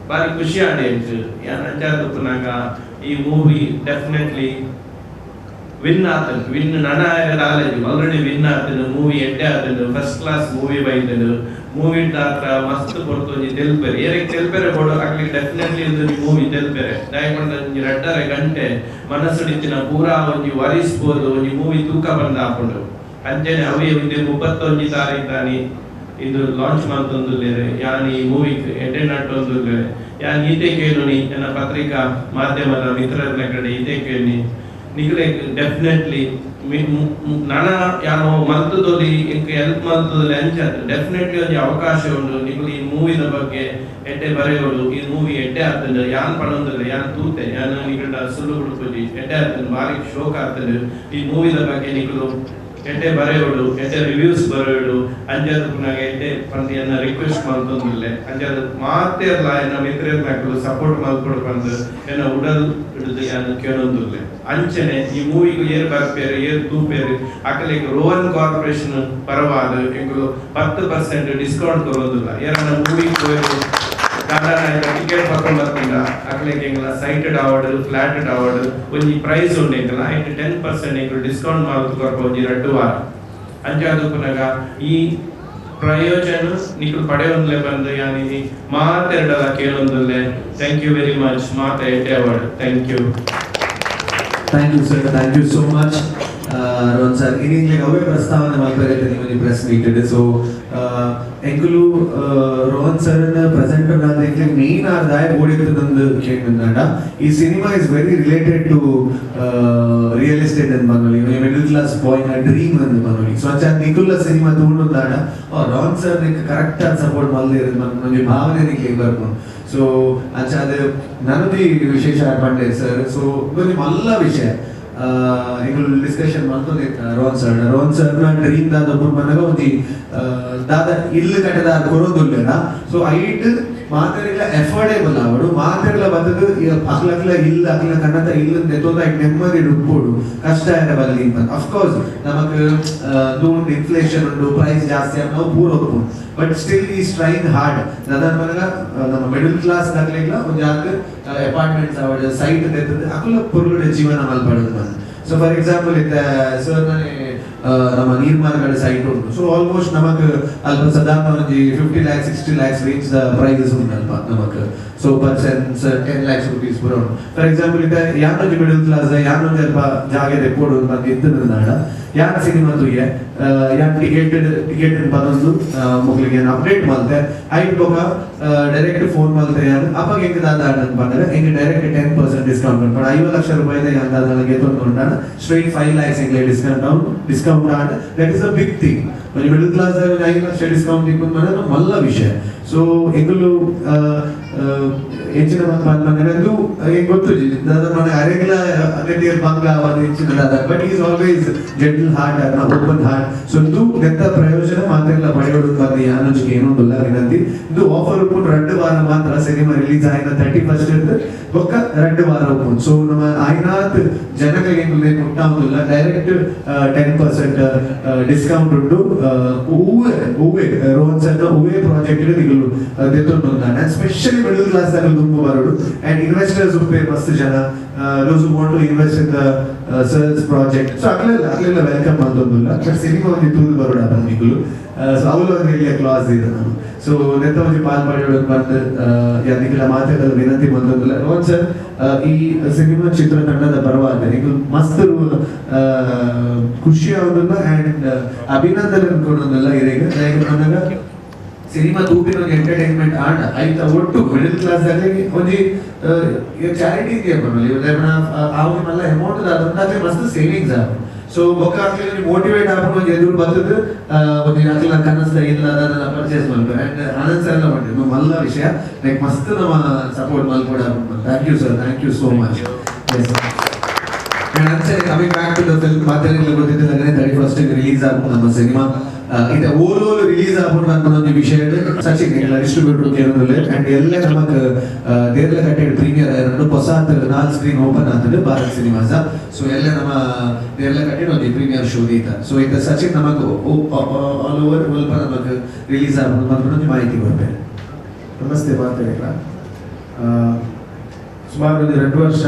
ಭಾರಿ ಖುಷಿ ಆಂಡ್ ಎಂಕ್ ಯಾನ್ ಅಂಚಾದ ಉಪ್ಪುನಾಗ ಈ ಮೂವಿ ಡೆಫಿನೆಟ್ಲಿ ವಿನ್ ಆತನು ವಿನ್ ನನ ಆಲೆಜ್ ಆಲ್ರೆಡಿ ವಿನ್ ಆತನು ಮೂವಿ ಎಡ್ಡೆ ಆತನು ಫಸ್ಟ್ ಕ್ಲಾಸ್ ಮೂವಿ ಬೈದನು. ಮೂವಿ ದಾತ್ರ ಮಸ್ತ್ ಪೊರ್ತೊಂಜಿ ತೆಲ್ಪೆರೆ ಏರೆಗ್ ತೆಲ್ಪೆರೆ ಬೋಡು ಅಕ್ಲೆಗ್ ಡೆಫಿನೆಟ್ಲಿ ಒಂಜಿ ಮೂವಿ ತೆಲ್ಪೆರೆ ದಾಯೆ ಒಂಜಿ 2.5 ಗಂಟೆ ಮನಸ್ಸುಡಿತ್ತಿನ ಪೂರಾ ಒಂಜಿ ವರಿಸ್ಬೋದು ಒಂಜಿ ಮೂವಿ ತೂಕ ಬಂದ ಆಪುಂಡು. ಅಂಚನೆ ಅವೇ ಇದೆ 31 ತಾರೀಕು ತಾನಿ ಇಂದು ಲಾಂಚ್ ಮಲ್ತೊಂದುಲ್ಲೆರ್ ಯಾನ್ ಈ ಮೂವಿಗ್ ಅಟೆಂಡ್ ಆಟೊಂದುಲ್ಲೆರ್ ಯಾನ್ ಈತೆ ಕೇಳುನಿ ಎನ್ನ ಪತ್ರಿಕಾ ಮಾಧ್ಯಮದ ಮಿತ್ರರ ಕಡೆ ಈತೆ ಕೇಳಿ ನಿಕ್ಲೆಗ್ ಡೆಫಿನೆಟ್ಲಿ ನನ ಯಾನ್ ಮಲ್ತದೊಲಿ ಎಂಕ್ ಹೆಲ್ಪ್ ಮಲ್ತದೊಲಿ ಅಂಚಾದ್ ಡೆಫಿನೆಟ್ಲಿ ಒಂಜಿ ಅವಕಾಶ ಉಂಡು ನಿಕುಲು ಈ ಮೂವಿದ ಬಗ್ಗೆ ಎಡ್ಡೆ ಬರೆಯೋಡು. ಈ ಮೂವಿ ಎಡ್ಡೆ ಆತುಂಡು ಯಾನ್ ಪನೊಂದುಲ್ಲೆ ಯಾನ್ ತೂತೆ ಯಾನ್ ನಿಕಲ್ಡ ಸುಳ್ಳು ಬುಡ್ಪುಜಿ ಎಡ್ಡೆ ಆತುಂಡು ಬಾರಿ ಶೋಕ್ ಆತುಂಡು. ಈ ಮೂವಿದ ಬಗ್ಗೆ ನಿಕುಲು ಎಡ್ಡೆ ಬರೆಯೋಡು ಎಡ್ಡೆ ರಿವ್ಯೂಸ್ ಬರೆಯೋಡು ಅಂಚಾದ್ ಪುನಗ ಎಡ್ಡೆ ಪಂದ್ ಎನ್ನ ರಿಕ್ವೆಸ್ಟ್ ಮಲ್ತೊಂದುಲ್ಲೆ. ಅಂಚಾದ್ ಮಾತೆರ್ಲ ಎನ್ನ ಮಿತ್ರರ್ನಕುಲು ಸಪೋರ್ಟ್ ಮಲ್ಪೊಡು ಪಂದ್ ಎನ್ನ ಉಡಲ್ ಹಿಡಿದು ಯಾನ್ ಕೇಳೊಂದುಲ್ಲೆ. ಅಂಚನೆ ಈ ಮೂವಿಗ್ ಏರ್ ಬರ್ಪೇರು ಏರ್ ತೂಪೇರು ಅಕಲೆಗ್ ರೋಹನ್ ಕಾರ್ಪೊರೇಷನ್ ಪರವಾದ್ ಎಂಕುಲು 10% ಡಿಸ್ಕೌಂಟ್ ಕೊರೊಂದುಲ್ಲ. ಏರನ್ನ ಮೂವಿಗ್ ಪೋಯೆರ್ ಟಿಕೆಟ್ ಪತ್ಕೊಂಡ್ ಬರ್ಪುಂಡ ಅಕಲೆಗ್ ಎಂಕಲ ಸೈಟೆಡ್ ಅವಾರ್ಡ್ ಫ್ಲಾಟೆಡ್ ಅವಾರ್ಡ್ ಒಂಜಿ ಪ್ರೈಸ್ ಉಂಡು ಎಂಕಲ ಐಟ್ 10% ಎಂಕುಲು ಡಿಸ್ಕೌಂಟ್ ಮಲ್ತ್ ಕೊರ್ಪ ಒಂಜಿ 2 ವಾರ. ಅಂಚಾದ್ ಉಪ್ಪುನಗ ಈ ಪ್ರಯೋಜನ ನಿಕುಲು ಪಡೆಯೊಂದುಲ್ಲೆ ಪಂದ್ ಯಾನ್ ಇನಿ ಮಾತೆರ್ಡಲ ಕೇಳೊಂದುಲ್ಲೆ. Thank you very much. ಮಾತ ಎಡ್ಡೆ award. Thank you. Thank you sir, thank you so much Rohan sir. ಇನಿ ಅವೇ ಪ್ರಸ್ತಾವನೆ ಮಲ್ಪೆರೆ ನಿಮಗೆ ಪ್ರೆಸ್ ಮೀಟ್ ಸೊ ಎಂಕುಲು ರೋಹನ್ ಸರ್ ಪ್ರೆಸೆಂಟರ್ ಆದ ಎಂಕ್ಲೆಗ್ ಮೇನ್ ಆರ್ ದಾಯ ಓಡಿತ್ತದಂದು ಕೇಂಡ ಈ cinema is very related to real estate ಅಂತ ಪನೊಲಿ, ಮಿಡಲ್ ಕ್ಲಾಸ್ ಬಾಯ್ ನ ಡ್ರೀಮ್ ಅಂತ ಪನೊಲಿ. ಸೊ ಅಂಚ ನಿಕುಲ್ಲ ಸಿನಿಮಾ ತೂಂಡುಂದಾಂಡ ರೋಹನ್ ಸರ್ ನಿಕ್ ಕರೆಕ್ಟ್ ಆದ್ ಸಪೋರ್ಟ್ ಮಲ್ದೆರ್ ಒಂಜಿ ಭಾವನೆ ನಿಕ್ಲೆಗ್ ಬರ್ಪುಂಡು. ಸೊ ಅಂಚಾದ್ ನನೊಂಜಿ ವಿಶೇಷ ಪಂಡೆ ಸರ್. ಸೊ ಒಂಜಿ ಮಲ್ಲ ವಿಷಯ ಎಂಕುಲು ಡಿಸ್ಕಷನ್ ಮಲ್ತೊಂದಿತ್ತ ರೋಹನ್ ಸರ್. ರೋಹನ್ ಸರ್ ನ ಡ್ರೀಮ್ ದಾದ ಒಬ್ಬರು ಬಂದಾಗ ಒಂಜಿ ದಾದ ಇಲ್ಲು ಕಟ್ಟದ ಕೊರೊಂದುಲ್ಲೆನ. ಸೊ ಐಟ್ ಮಾತೆರೆಗ್ಲ ಎಫೋರ್ಡೇಬಲ್ ಆವಡು ಮಾತೆರೆಗ್ಲ ಬತ್ತದು ಅಕ್ಲಕ್ಲ ಇಲ್ಲು ಅಕ್ಲ ಕಣ್ಣತ ಇಲ್ಲು ದೆತ್ತೊಂದು ಐಟ್ ನೆಮ್ಮದಿ ಉಪ್ಪೊಡು ಕಷ್ಟ ಆಯರ ಬಲ್ಲಿ ಅಫ್ಕೋರ್ಸ್ ನಮಕ್ ಉಂಡು ಇನ್ಫ್ಲೇಷನ್ ಉಂಡು ಪ್ರೈಸ್ ಜಾಸ್ತಿ ನಾವು ಪೂರ ಉಪ್ಪುಂಡು ಬಟ್ ಸ್ಟಿಲ್ ಈ ಸ್ಟ್ರೈನ್ ಹಾರ್ಡ್ ದಾದ ಪನ್ನಗ ನಮ್ಮ ಮಿಡಲ್ ಕ್ಲಾಸ್ ದಕ್ಲೆಗ್ಲ ಒಂಜಿ ಆತ್ ಅಪಾರ್ಟ್ಮೆಂಟ್ಸ್ ಆವಡ್ ಸೈಟ್ ದೆತ್ತದು ಅಕುಲ ಪೊರ್ಲುಡೆ ಜೀವನ ಮಲ್ಪಡೋದು ಬಂದು. ಸೊ ಫಾರ್ ಎಕ್ಸಾಂಪಲ್ ಇತ್ತ ಸರ್ ನಮ್ಮ ನೀರ್ಮಾರ್ಗಡ ಸೈಟ್ ಉಂಟು. ಸೊ ಆಲ್ಮೋಸ್ಟ್ ನಮಕ್ ಅಲ್ಪ ಸಾಧಾರಣ ಒಂಜಿ 50 lakhs 60 lakhs range prices ಉಂಟು ಅಲ್ಪ ನಮಕ್. ಸೊ ಪರ್ಸನ್ಸ್ 10 lakhs rupees ಪೂರ ಉಂಟು. ಫಾರ್ ಎಕ್ಸಾಂಪಲ್ ಇತ್ತ ಯಾನೊಂಜಿ ಮಿಡಲ್ ಕ್ಲಾಸ್ ಯಾನೊಂಜಿ ಅಲ್ಪ ಜಾಗೆ ದೆಪ್ಪೊಡು ಬಂದು ಇತ್ತದಾಂಡ ಯಾನ್ ಸಿನಿಮಾ ತೂಯೆ ಯಾನ್ ಟಿಕೆಟ್ ಟಿಕೆಟ್ ಪದೊಂದು ಮೊಕ್ಲೆಗ್ ಯಾನ್ ಅಪ್ಡೇಟ್ ಮಲ್ತೆ ಐಟ್ ಬೊಕ ಡೈರೆಕ್ಟ್ ಫೋನ್ ಮಲ್ತೆ ಯಾನ್ ಅಪಗ ಎಂಕ್ ದಾದ ಆಂಡ್ ಪಂಡರೆ ಎಂಕ್ ಡೈರೆಕ್ಟ್ 10% ಡಿಸ್ಕೌಂಟ್ ಪಂಡ 50 ಲಕ್ಷ ರೂಪಾಯಿದ ಯಾನ್ ದಾದ ಗೆತೊಂದು ಉಂಡಾಣ ಸ್ಟ್ರೈಟ್ 5 lakhs ಎಂಕ್ಲೆ discount and that is a big thing. ಒಂಜಿ ಮಿಡಲ್ ಕ್ಲಾಸ್ 5 ಲಕ್ಷ ಡಿಸ್ಕೌಂಟ್ ತಿಕ್ಕುಂದು ಪಂಡ ಮಲ್ಲ ವಿಷಯ. ಸೊ ಎಂಕುಲು ಎಂಚಿನ ಪಂಡ ಎಂಕ್ ಗೊತ್ತುಜಿ ದಾದ ಪಂಡ ಅರೆಗ್ಲ ಅಗತ್ಯ ಬಂಗ ಆವಡ್ ಎಂಚಿನ ದಾದ but is always gentle heart ಅರ್ನ ಓಪನ್ ಹಾರ್ಟ್. ಸೊ ಇಂದು ನೆತ್ತ ಪ್ರಯೋಜನ ಮಾತೆರ್ಲ ಪಡೆಯೊಡು ಪಂದ್ ಯಾನೊಂಜಿ ಕೇನೊಂದುಲ್ಲ ವಿನಂತಿ. ಇಂದು ಆಫರ್ ಉಪ್ಪುಂಡು 2 ವಾರ ಮಾತ್ರ ಸಿನಿಮಾ ರಿಲೀಸ್ ಆಯಿನ 31 ರ್ದ್ ಬೊಕ್ಕ 2 ವಾರ ಉಪ್ಪುಂಡು. ಸೊ ನಮ್ಮ ಆಯ್ನಾತ್ ಜನಗಳಿಗೆ ಮುಟ್ಟಾವುದಿಲ್ಲ ಡೈರೆಕ್ಟ್ 10% ಡಿಸ್ಕೌಂಟ್ ಉಂಟು. ಹೂವೆ ಹೂವೆ ರೋಹನ್ ಸರ್ ಹೂವೆ ಪ್ರಾಜೆಕ್ಟ್ ನಿಕುಲು ದೆತ್ತೊಂದು ಸ್ಪೆಷಲಿ ಮಿಡಲ್ ಕ್ಲಾಸ್ ದಕುಲು ದುಂಬು ಬರೊಡು ಅಂಡ್ ಇನ್ವೆಸ್ಟರ್ಸ್ ಉಪ್ಪೆ ಮಸ್ತ್ ಜನ those who want to invest in the sir's project. So ಅಕ್ಲೆಲ್ಲ ಅಕ್ಲೆಲ್ಲ welcome ಮಲ್ತೊಂದುಲ್ಲ ಬಟ್ ಸಿನಿಮಾ ಒಂಜಿ ತೂದು ಬರೊಡು ಅಪುಂಡು ನಿಕುಲು. ಸೊ ಅವುಲು ಒಂಜಿ ಎಲ್ಯ ಕ್ಲಾಸ್ ಇದೆ ನಾನು. ಸೊ ನೆತ್ತ ಒಂಜಿ ಪಾಲ್ ಪಡೆಯೊಡು ಬಂದು ನಿಕುಲ ಮಾತೆರ್ಲ ವಿನಂತಿ ಮಲ್ತೊಂದುಲ್ಲ. ರೋಹನ್ ಸರ್ ಈ ಸಿನಿಮಾ ಚಿತ್ರತಂಡದ ಪರವಾದ ನಿಕುಲು ಮಸ್ತ್ ಖುಷಿ ಆವೊಂದುಲ್ಲ ಅಂಡ್ ಅಭಿನಂದನೆ ಕೊಡೊಂದುಲ್ಲ ಇರೆಗ್. ಪನ್ನಗ ಸಿನಿಮಾ ತೂಪಿನ ಒಂಜಿ ಎಂಟರ್ಟೈನ್ಮೆಂಟ್ ಆಂಡ ಐತ ಒಟ್ಟು ಮಿಡಲ್ ಕ್ಲಾಸ್ ದಾಕ್ಲೆಗ್ ಒಂಜಿ ಚಾರಿಟಿ ಇದೆಯಾ ಪನೊಲಿ ಆ ಒಂಜಿ ಮಲ್ಲ ಅಮೌಂಟ್ ದಾದ ಉಂಡು ಅಕ್ಲೆಗ್ ಮಸ್ತ್ ಸೇವಿಂಗ್ಸ್ ಆಪುಂಡು. ಸೊ ಬೊಕ್ಕ ಅಕ್ಲೆಗ್ ಒಂಜಿ ಮೋಟಿವೇಟ್ ಆಪುಂಡು ಒಂಜಿ ಎದುರು ಬತ್ತುದು ಒಂಜಿ ಅಕ್ಲೆನ ಕನಸ್ದ ಇಲ್ಲ ದಾದಲ ಪರ್ಚೇಸ್ ಮಲ್ಪೆರೆ. ಅಂಡ್ ಆನಂದ್ ಸರ್ ಲ ಪಂಡೆರ್ ಮಲ್ಲ ವಿಷಯ ಲೈಕ್ ಮಸ್ತ್ ನಮ್ಮ ಸಪೋರ್ಟ್ ಮಲ್ಪೊಡು ಆಪುಂಡು. Thank you sir, thank you so much. And ಅಂಚನೆ coming back to the film ಮಾತೆರೆಗ್ಲ ಗೊತ್ತಿತ್ತಿನಗನೆ 31 release ಆಪುಂಡು ನಮ್ಮ ಸಿನಿಮಾ. ಇತ್ತೆ ಓಲು ಓಲು ರಿಲೀಸ್ ಆಪುಂಡು ಪನ್ಪುನ ಒಂಜಿ ವಿಷಯ ಸಚಿನ್ ಎಂಕ್ಲ ಡಿಸ್ಟ್ರಿಬ್ಯೂಟರ್ ಕೇನೊಂದುಲ್ಲೆರ್. ಅಂಡ್ ಎಲ್ಲೆ ನಮಕ್ ದೇರ್ಲಕಟ್ಟೆಡ್ ಪ್ರೀಮಿಯರ್ ಆಯೆರುಂಡು ಪೊಸಾತ್ 4 ಸ್ಕ್ರೀನ್ ಓಪನ್ ಆತುಂಡು ಭಾರತ್ ಸಿನಿಮಾಸ. ಸೊ ಎಲ್ಲೆ ನಮ್ಮ ದೇರ್ಲಕಟ್ಟೆಡ್ ಒಂಜಿ ಪ್ರೀಮಿಯರ್ ಶೋ ದೀತ. ಸೊ ಇತ್ತೆ ಸಚಿನ್ ನಮಕ್ ಆಲ್ ಓವರ್ ಒಲ್ಪ ನಮಕ್ ರಿಲೀಸ್ ಆಪುಂಡು ಪನ್ಪುನ ಒಂಜಿ ಮಾಹಿತಿ ಕೊರ್ಪೆರ್. ನಮಸ್ತೆ ಮಾತೆರೆಗ್ಲ. ಸುಮಾರು ಒಂದು 2 ವರ್ಷ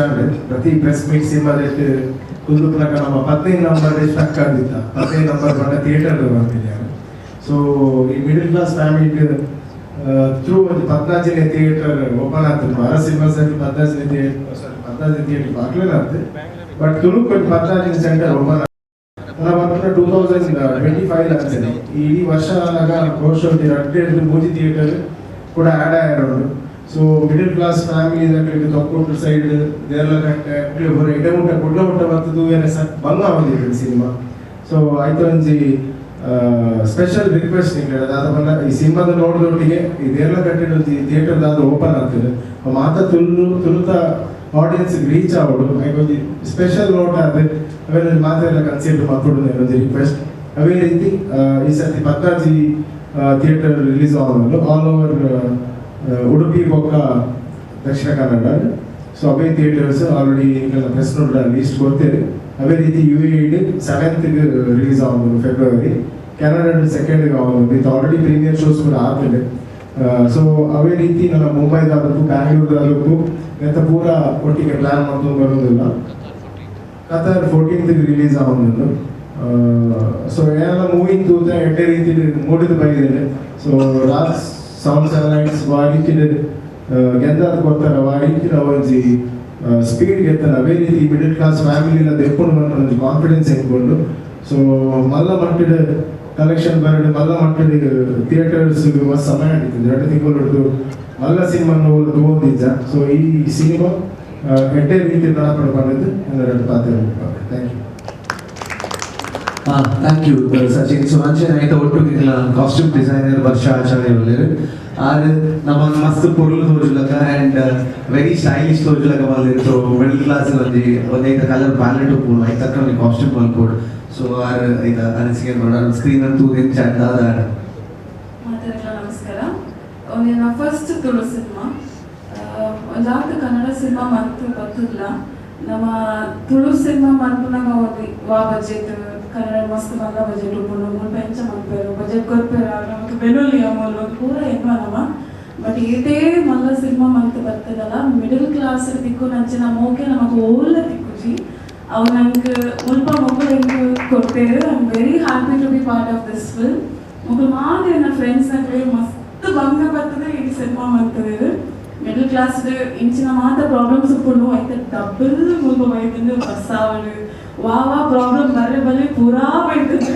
ಪ್ರತಿ ಪ್ರೆಸ್ ಮೀಟ್ ಸಿನಿಮಾ ಕುಂದುಪುನಕ ನಮ್ಮ 15 ನಂಬರ್ ಸ್ಟಕ್ ಆಗಿದ್ದ 15 ನಂಬರ್ ಬಂದ ಥಿಯೇಟರ್ ಬಂದಿದ್ದಾನೆ. ಸೊ ಈ ಮಿಡಲ್ ಕ್ಲಾಸ್ ಫ್ಯಾಮಿಲಿ ಥ್ರೂ ಒಂದು ಪದ್ನಾಜಿನೇ ಥಿಯೇಟರ್ ಓಪನ್ ಆಗ್ತದೆ. ಬಾರ ಸಿನಿಮಾ ಸೆಂಟರ್ ಪದ್ನಾಜಿನೇ ಥಿಯೇಟರ್, ಸಾರಿ, ಪದ್ನಾಜಿನ ಥಿಯೇಟರ್ ಬಾಕ್ಲೇನಾಗ್ತದೆ, ಬಟ್ ತುಳುಕ್ ಒಂದು ಪದ್ನಾಜಿನ ಸೆಂಟರ್ ಓಪನ್ ನನ್ನ 2025 ಆಗ್ತದೆ. ಈ ಇಡೀ ವರ್ಷ ಆದಾಗ ಬಹುಶಃ ಎರಡು ಮೂಜಿ ಥಿಯೇಟರ್ ಕೂಡ ಆ್ಯಡ್ ಆಗಿರೋದು. ಸೊ middle class family Thokkottu side Deralakatte ಎಡೆ ಮುಟ್ಟ ಕುಡ್ಲ ಮುಟ್ಟ ಬರ್ತದ್ದು ಏನೇ ಬಂಗ ಆವೊಂದಿದೆ ಸಿನಿಮಾ. ಸೊ ಆಯ್ತು, ಒಂಜಿ ಸ್ಪೆಷಲ್ ರಿಕ್ವೆಸ್ಟ್ ನಿಂಗೆ ದಾದ ಪಂಡ, ಈ ಸಿನಿಮಾದ ನೋಡಿದೊಟ್ಟಿಗೆ ಈ ದೇರ್ಲಕಟ್ಟೆ ಒಂಜಿ ಥಿಯೇಟರ್ ದಾದ ಓಪನ್ ಆಗ್ತದೆ, ಮಾತ ತುಳು ತುಳುತ ಆಡಿಯನ್ಸ್ ರೀಚ್ ಆವಡು. ಒಂಜಿ ಸ್ಪೆಷಲ್ ನೋಟ್ ಆದ ಅವೆಲ್ಲ ಮಾತೆಲ್ಲ ಕನ್ಸಿಡರ್ ಮಲ್ಪೊಡು ಒಂಜಿ ರಿಕ್ವೆಸ್ಟ್. ಅವೇ ರೀತಿ ಈ ಸರ್ತಿ ಪದ್ನಾಜಿ ಥಿಯೇಟರ್ ರಿಲೀಸ್ ಆವೊಂದು ಆಲ್ ಓವರ್ ಉಡುಪಿ ಬೊಕ್ಕ ದಕ್ಷಿಣ ಕನ್ನಡ. ಸೊ ಅವೇ theatres already press note list ಕೊಡ್ತೇವೆ. ಅದೇ ರೀತಿ ಯುಎಇ 7ತ್ ರಿಲೀಸ್ ಆವೊಂದು ಫೆಬ್ರವರಿ, ಕೆನಡಾ ಸೆಕೆಂಡ್ ಆವೊಂದು, ವಿತ್ ಆಲ್ರೆಡಿ ಪ್ರೀಮಿಯರ್ ಶೋಸ್ ಕೂಡ ಆಗ್ತದೆ. ಸೊ ಅವೇ ರೀತಿ ನನ್ನ ಮುಂಬೈ ತಾಲೂಕು, ಬ್ಯಾಂಗ್ಳೂರ್ ತಾಲೂಕು ಎಂತ ಪೂರ ಒಟ್ಟಿಗೆ ಪ್ಲಾನ್ ಮಾಡ್ಕೊಂಡು ಬರೋದಿಲ್ಲ. ಕತಾರ್ 14ತ್ ರಿಲೀಸ್ ಆವೊಂದು. ಸೊ ಏನೆಲ್ಲ ಮೂವಿ ತೂತ ಎಡ್ಡೆ ರೀತಿ ಮೂಡಿದ ಬೈದಿದೆ. ಸೊ ರಾಜ್ ಸೌಂಡ್ಸ್ ಅಂಡ್ ಲೈಟ್ಸ್ ವಾ ರೀತಿ ಗೆಂದಾದ್ ಕೊಡ್ತಾರೆ, ವಾ ರೀತಿ ಒಂಜಿ ಸ್ಪೀಡ್ ಗೆತ್ತನ. ಅದೇ ರೀತಿ ಮಿಡಲ್ ಕ್ಲಾಸ್ ಫ್ಯಾಮಿಲಿ ದೆಪ್ಪುಂಡು ಒಂಜಿ ಕಾನ್ಫಿಡೆನ್ಸ್ ಎಂಕೊಂಡು. ಸೊ ಮಲ್ಲ ಮಟ್ಟದ ಕಲೆಕ್ಷನ್ ಬರಡು, ಮಲ್ಲ ಮಟ್ಟದ ಥಿಯೇಟರ್ಸ್ ಮಸ್ತ್ ಸಮಯ ಹಿಡಿತದೆ. 2 ತಿಂಗಳು ಹಿಡಿದು ಮಲ್ಲ ಸಿನಿಮಾ ತಗೊಂಡಿದ್ದ. ಸೊ ಈ ಸಿನಿಮಾ ಎಡ್ಡೆ ರೀತಿ ನಡಪಡ ಬಂದಿದ್ದು ಎರಡು ಪಾತ್ರ. Thank you. Thank you Sachin. So ಅಂಚನೆ ಆಯ್ತ ಒಟ್ಟು ಕಾಸ್ಟ್ಯೂಮ್ ಡಿಸೈನರ್ ವರ್ಷ ಆಚಾರ್ಯ ಒಲ್ಲೆರ್. ಆರ್ ನಮ್ಮ ಮಸ್ತ್ ಪೊರ್ಲು ತೋಜುಲಕ ಅಂಡ್ ವೆರಿ ಸ್ಟೈಲಿಶ್ ತೋಜುಲಕ ಮಲ್ದೆರ್. ಸೊ ಮಿಡಲ್ ಕ್ಲಾಸ್ ಒಂಜಿ ಒಂಜಿ ಐತ ಕಲರ್ ಪ್ಯಾಲೆಟ್ ಉಪ್ಪುಂಡು, ಐತ ತಕ್ಕ ಒಂಜಿ ಕಾಸ್ಟ್ಯೂಮ್ ಮಲ್ಪೊಡು. ಸೊ ಆರ್ ಐತ ಅನಿಸಿಕೆ ಸ್ಕ್ರೀನ್ ಅಂತೂ ಚಂದ ಆದ. ಮಾತೆರೆಗ್ಲ ನಮಸ್ಕಾರ. ಒಂದಿನ ಫಸ್ಟ್ ತುಳು ಸಿನಿಮಾ. ಒಂಜಾತ್ ಕನ್ನಡ ಸಿನಿಮಾ ಮಂತ್ ಬತ್ತುಲ್ಲ. ನಮ್ಮ ತುಳು ಸಿನಿಮಾ ಮನ್ಪುನಾಗ ಒಂದು ವಾ ಬಜೆಟ್, ಕನ್ನಡ ಮಸ್ತ್ ಮಲ್ಲ ಬಜೆಟ್ ಉಪ್ಪುಂಡು, ಮುಲ್ಪ ಎಂಚ ಮನ್ಪೇರು, ಬಜೆಟ್ ಕೊರ್ಪೇರ, ನಮಕ್ ಬೆನೊಲಿ ಅಮೂಲು ಪೂರ ಎನ್ನುವ ನಮ್ಮ. ಬಟ್ ಏತೇ ಮಲ್ಲ ಸಿನಿಮಾ ಮಂತ್ ಬರ್ತದಲ್ಲ, ಮಿಡಲ್ ಕ್ಲಾಸ್ ತಿಕ್ಕು ನಂಚಿನ ಮೋಕೆ ನಮಕ್ ಓಲ್ಲ ತಿಕ್ಕುಜಿ. ಅವು ನಂಗೆ ಮುಲ್ಪ ಮೊಕ್ಕಳು ಎಂಕ್ ಕೊಡ್ತೇರು. I am very happy to be part of this film. ಮೊಕ್ಕಳು ಮಾತ್ರ ನನ್ನ ಫ್ರೆಂಡ್ಸ್ ನಕ್ಲೆ ಮಸ್ತ್ ಬಂಗ ಬರ್ತದೆ. ಈ ಸಿನಿಮಾ ಮಂತದೆ ಮಿಡಲ್ ಕ್ಲಾಸ್ ಇಂಚಿನ ಮಾತ್ರ ಪ್ರಾಬ್ಲಮ್ಸ್ ಉಪ್ಪುಂಡು, ಐತ ಡಬಲ್ ಮುಲ್ಪ ಬೈತಂದು. ಬಸ್ ಆವಡು ವಾ ವಾ ಪ್ರಾಬ್ಲಮ್ ಬರ್ರೆ ಬಲ್ಲಿ ಪೂರಾ ಬೈತದೆ.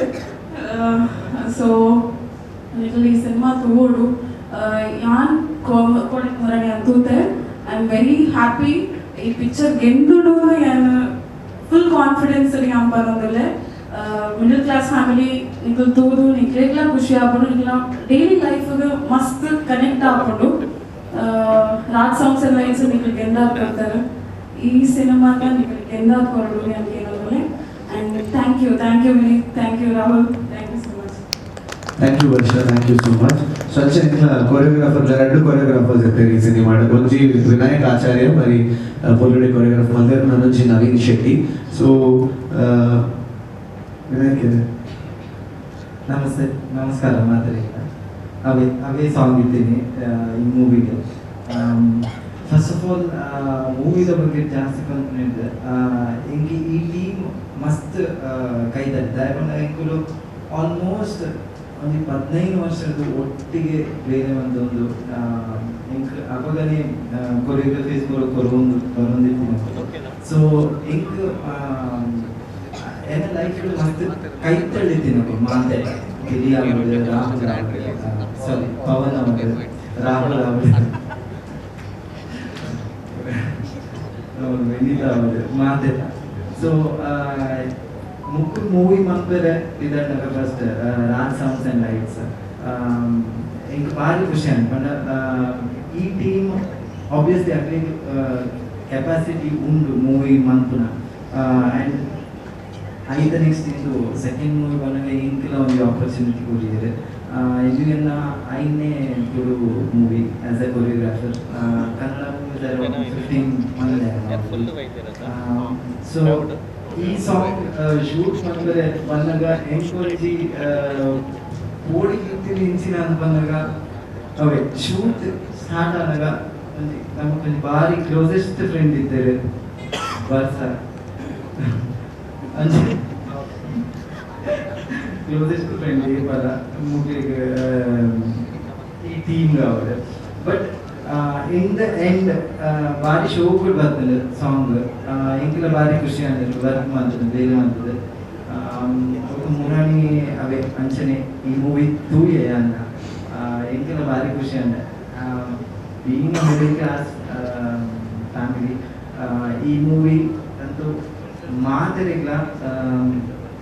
ಸೊ ಲಿಟಲ್ ಈ ಸಿನಿಮಾ ತಗೋಡು. ಯಾನ್ ಕೋಡೆ ಮುರಣಿ ಅಂತೂತೆ. I am very happy. ಈ ಪಿಕ್ಚರ್ ಗೆಂದುಡು ಯಾನ್ ಫುಲ್ ಕಾನ್ಫಿಡೆನ್ಸ್ ಯಾನ್ ಬರೋದಿಲ್ಲ. ಮಿಡಲ್ ಕ್ಲಾಸ್ ಫ್ಯಾಮಿಲಿ ನಿಕುಲ್ ತೂದು ನಿಕ್ಲೆಗ್ಲ ಖುಷಿ ಆಪುಂಡು, ನಿಕ್ಲ ಡೈಲಿ ಲೈಫ್ ಮಸ್ತ್ ಕನೆಕ್ಟ್ ಆಪುಂಡು. ರಾಜ್ ಸೌಂಡ್ಸ್ ಅಂಡ್ ಲೈಟ್ಸ್ ನಿಕ್ಲ್ ಗೆಂದಾದ್ ಕೊಡ್ತಾರೆ. ಈ ಸಿನಿಮಾನ ನಿಕ್ಲ್ ಗೆಂದಾದ್ ಕೊರಡು ಅಂತ ಕೇಳೋದಿಲ್ಲ. And thank you, thank you Vineeth, thank you Rahul, thank you so much. Thank you Varsha, thank you so much. So ಅಂಚನೆ ಕೊರಿಯೋಗ್ರಾಫರ್, ಎರಡು ಕೊರಿಯೋಗ್ರಾಫರ್ಸ್ ಇರ್ತಾರೆ ಈ ಸಿನಿಮಾ. ಒಂಜಿ ವಿನಾಯಕ್ ಆಚಾರ್ಯ ಬರಿ ಪೊಲುಡೆ ಕೊರಿಯೋಗ್ರಾಫರ್ ಮಲ್ದೆರ್, ನನೊಂಜಿ ನವೀನ್ ಶೆಟ್ಟಿ. ಸೊ ವಿನಾಯಕ್ ಇದೆ. ನಮಸ್ತೆ, ನಮಸ್ಕಾರ ಮಾತೆರೆಗ್ಲ. ಅವೇ ಅವೇ ಸಾಂಗ್ ಇದ್ದೀನಿ ಈ ಮೂವಿಗೆ. ಫಸ್ಟ್ ಆಫ್ ಆಲ್ ಮೂವಿದ ಬಗ್ಗೆ ಜಾಸ್ತಿ ಕಾನ್ಫಿಡೆಂಟ್ ಎಂಗೆ ಈ ಟೀಮ್ ಮಸ್ತ್ ಕೈತಡ್ದ. ಯಾಕಂದ್ರೆ ಎಂಕುಲು ಆಲ್ಮೋಸ್ಟ್ ಒಂದು 15 ವರ್ಷದ ಒಟ್ಟಿಗೆ ಬೇರೆ ಒಂದೊಂದು ಎಂಕ್ ಅಪಗನೆ ಕೊರಿಯೋಗ್ರಫೀಸ್ ಕೊರೊಂದು ಬರೊಂದಿತ್ತಿನ. ಸೊ ಎಂಕ್ ಎನ್ನ ಲೈಫ್ ಮಸ್ತ್ ಕೈತಳ್ಳಿತ್ತಿನ ಮಾತೆ ಗಿರಿ ಆವಡ್, ರಾಹುಲ್, ಸಾರಿ, ಪವನ್ ಆವಡ್, ರಾಹುಲ್ ಆವಡ್, ವಿನೀತ್ ಆವಡ್, ಮಾತೆಲ್ಲ. ಸೊ ಮುಕ್ಕು ಮೂವಿ ಮನ್ಪೆರೆ ಪಿದರ್ನಗ first Raj sounds and lights ಎಂಕ್ ಭಾರಿ ಖುಷಿ ಆಂಡ್. ಪಂಡ ಈ ಟೀಮ್ ಆಬ್ವಿಯಸ್ಲಿ ಅಕ್ಲೆಗ್ ಕೆಪಾಸಿಟಿ ಉಂಡು ಮೂವಿ ಮನ್ಪುನ. ಆ್ಯಂಡ್ ಐತ ನೆಕ್ಸ್ಟ್ ಇದು ಸೆಕೆಂಡ್ ಮೂವಿ ಬಂದಾಗ ಇಂಕ್ಲ ಒಂಜಿ ಆಪರ್ಚುನಿಟಿ ಕೊರಿಯೆರ್. ಇದು ಎನ್ನ ಐನೇ Tulu movie as A choreographer. Kannada movie 15 ಮಲ್ಲೆ. ಸೊ ಈ ಸಾಂಗ್ ಶೂಟ್ ಮನ್ಪರೆ ಬಂದಾಗ ಎಂಕೊಂಜಿ ಪೋಡಿ ಇತ್ತಿನ ಇಂಚಿನ ಅಂತ ಬಂದಾಗ, ಅವೇ ಶೂಟ್ ಸ್ಟಾರ್ಟ್ ಆದಾಗ ಒಂಜಿ ನಮಗೊಂಜಿ ಭಾರಿ ಕ್ಲೋಸೆಸ್ಟ್ ಫ್ರೆಂಡ್ ಇದ್ದಾರೆ ಬರ್ಸ. ಅಂಚೆ ಕ್ಲೋಸೆಸ್ಟ್ ಫ್ರೆಂಡ್ ಏಪಲ ಮುಕ್ಲೆಗ್ ಈ ಟೀಮ್ ಕಾವಡ್. ಬಟ್ ಇನ್ the end ಬಾರಿ ಶೋಕ್ ಬರ್ತದೆ ಸಾಂಗ್. ಎಂಕಲ ಬಾರಿ ಖುಷಿ ಆಂಡ್ ವರ್ಕ್ ಮಂತುಂಡು, ಬೇಲೆ ಮಂತುದು. ಮುರಾಣಿ ಅವೇ ಅಂಚನೆ ಈ ಮೂವಿ ತೂಯೆ ಅನ್ನ ಎಂಕಲ ಬಾರಿ ಖುಷಿ and. Being middle class family, ಈ ಮೂವಿ ಅಂತೂ ಮಾತೆರೆಗ್ಲ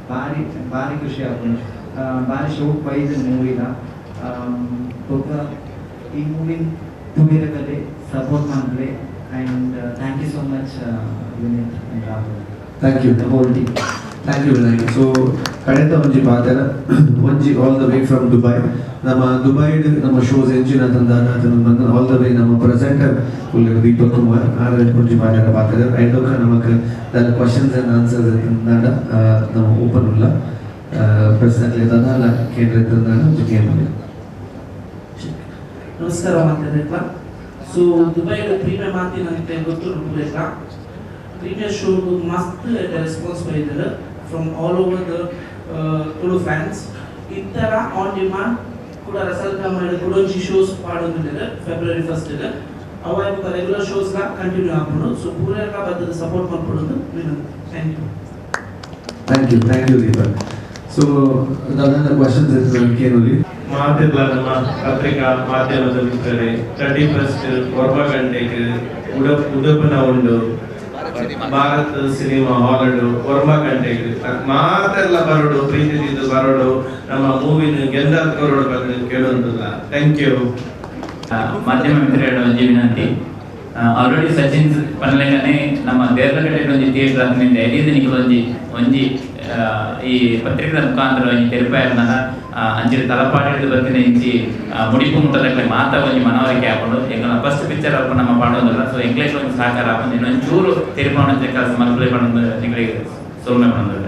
ಬಾರಿ ಬಾರಿ ಖುಷಿ ಆಪುಂಡು. ಬಾರಿ ಶೋಕ್ ಬೈದ ಮೂವಿಲ. ಬೊಕ್ಕ ಈ ಮೂವಿ ತೂಯೆರೆ ಬಲೆ, support ಮನ್ಪುಲೆ. And thank you so much, Vineeth and Rahul. Thank you. The whole team. Thank you, Vinayak. So ಕಡೆತ ಒಂಜಿ ಪಾತೆರ ಒಂಜಿ all the way from Dubai. ನಮ್ಮ ದುಬೈಡ್ ನಮ್ಮ ಶೋಸ್ ಎಂಚಿನ ತಂದಾನ ಬಂದ ಆಲ್ the way ನಮ್ಮ ಪ್ರೆಸೆಂಟರ್ ಉಲ್ಲೆರ್ ದೀಪಕ್ ಕುಮಾರ್ ಆರ್ ಒಂಜಿ ಪಾತೆರ ಪಾತೆರ. ಐದೊಕ್ಕ ನಮಕ್ ದಾಲ ಕ್ವಶನ್ಸ್ ಅಂಡ್ ಆನ್ಸರ್ಸ್ ತಂದಾಂಡ ನಮ್ಮ ಓಪನ್ ಉಲ್ಲ. ಪ್ರೆಸೆಂಟ್ಲಿ ದಾಲ ಕೇಂದ್ರ ತಂದಾಂಡ ಒಂಜಿ ಗೇಮ್ ಉಲ್ಲ. ನಮಸ್ಕಾರ ಮಾತಾಡಕ್ಕ. ಸೊ ದುಬೈಡ್ ಪ್ರೀಮಿಯರ್ ಮಾತಿನ ಗೊತ್ತು ಪೂರೈಕ. ಪ್ರೀಮಿಯರ್ ಶೋ ಮಸ್ತ್ ರೆಸ್ಪಾನ್ಸ್ ಬೈದಿದೆ from all over the Tulu fans. ಇತ್ತರ ಆನ್ ಡಿಮಾಂಡ್ ಕೂಡ ರಸಲ್ ಕಾಮಡ್ ಕುಡೊಂಜಿ ಶೋಸ್ ಪಾಡೊಂದಿದೆ ಫೆಬ್ರವರಿ 1. ಅವ ರೆಗ್ಯುಲರ್ ಶೋಸ್ಲ ಕಂಟಿನ್ಯೂ ಆಪುಂಡು. ಸೊ ಪೂರೆರ್ಲ ಬತ್ತದ ಸಪೋರ್ಟ್ ಮಲ್ಪೊಡು ವಿನಂತಿ. Thank you. Thank you, thank you, Deepak. So ದಾದ ಕ್ವಶನ್ಸ್ ಕೇಳಿ. ಮಾತೆರ್ಲ ನಮ್ಮ ಪತ್ರಿಕಾ ಮಾಧ್ಯಮದ ಮಿತ್ರರೇ, 31 ಒರ್ಂಬ ಗಂಟೆಗೆ ಉಡುಪನ ಉಂಡು ಭಾರತ್ ಸಿನಿಮಾ ಹಾಲ್ 9 ಗಂಟೆಗೆ. ಮಾತೆಲ್ಲ ಬರೋಡು, ಪ್ರೀತಿದಿಂದ ಬರೋಡು, ನಮ್ಮ ಮೂವಿನ ಗೆಂದಾತ್ ಕೊರೋಡು ಬಂದು ಕೇಳುವಂತಿಲ್ಲ. Thank you. ಮಾಧ್ಯಮ ಮಿತ್ರರ ಒಂಜಿ ವಿನಂತಿ. ಆಲ್ರೆಡಿ ಸಚಿನ್ ಪನ್ಲೆಗನೆ ನಮ್ಮ ದೇರ್ಲಕಟ್ಟೆ ಒಂಜಿ ಥಿಯೇಟರ್ ಆದ್ಮೇಲೆ ಐದು ನಿಕಲ್ ಒಂಜಿ ಒಂಜಿ ಈ ಪತ್ರಿಕೆದ ಮುಖಾಂತರ ಒಂಜಿ ತೆರಿಪಾಯರ್ನಲ ಅಂಚಿನ ತಲಪಾಡಿ ಬರ್ತಿನ ಇಂಚಿ ಮುಡಿಪು ಮುಟ್ಟದಕ್ಕೆ ಮಾತ ಒಂಜಿ ಮನವರಿಕೆ ಆಪುಂಡು. ಎಂಕಲ್ನ ಫಸ್ಟ್ ಪಿಕ್ಚರ್ ಅಲ್ಪ ನಮ್ಮ ಪಾಡೊಂದಿಲ್ಲ. ಸೊ ಎಂಕ್ಲೇಟ್ ಒಂಜಿ ಸಹಕಾರ ಆಪುಂಡು. ಇನ್ನೊಂದು ಚೂರು ತೆರಿಪಾವಣ ಕೆಲಸ ಮಲ್ಪಲೆ ಪಂಡ ನಿಗಳಿಗೆ ಸೊಲ್ಮೆ ಪಂಡೊಂದುಲ್ಲೆ.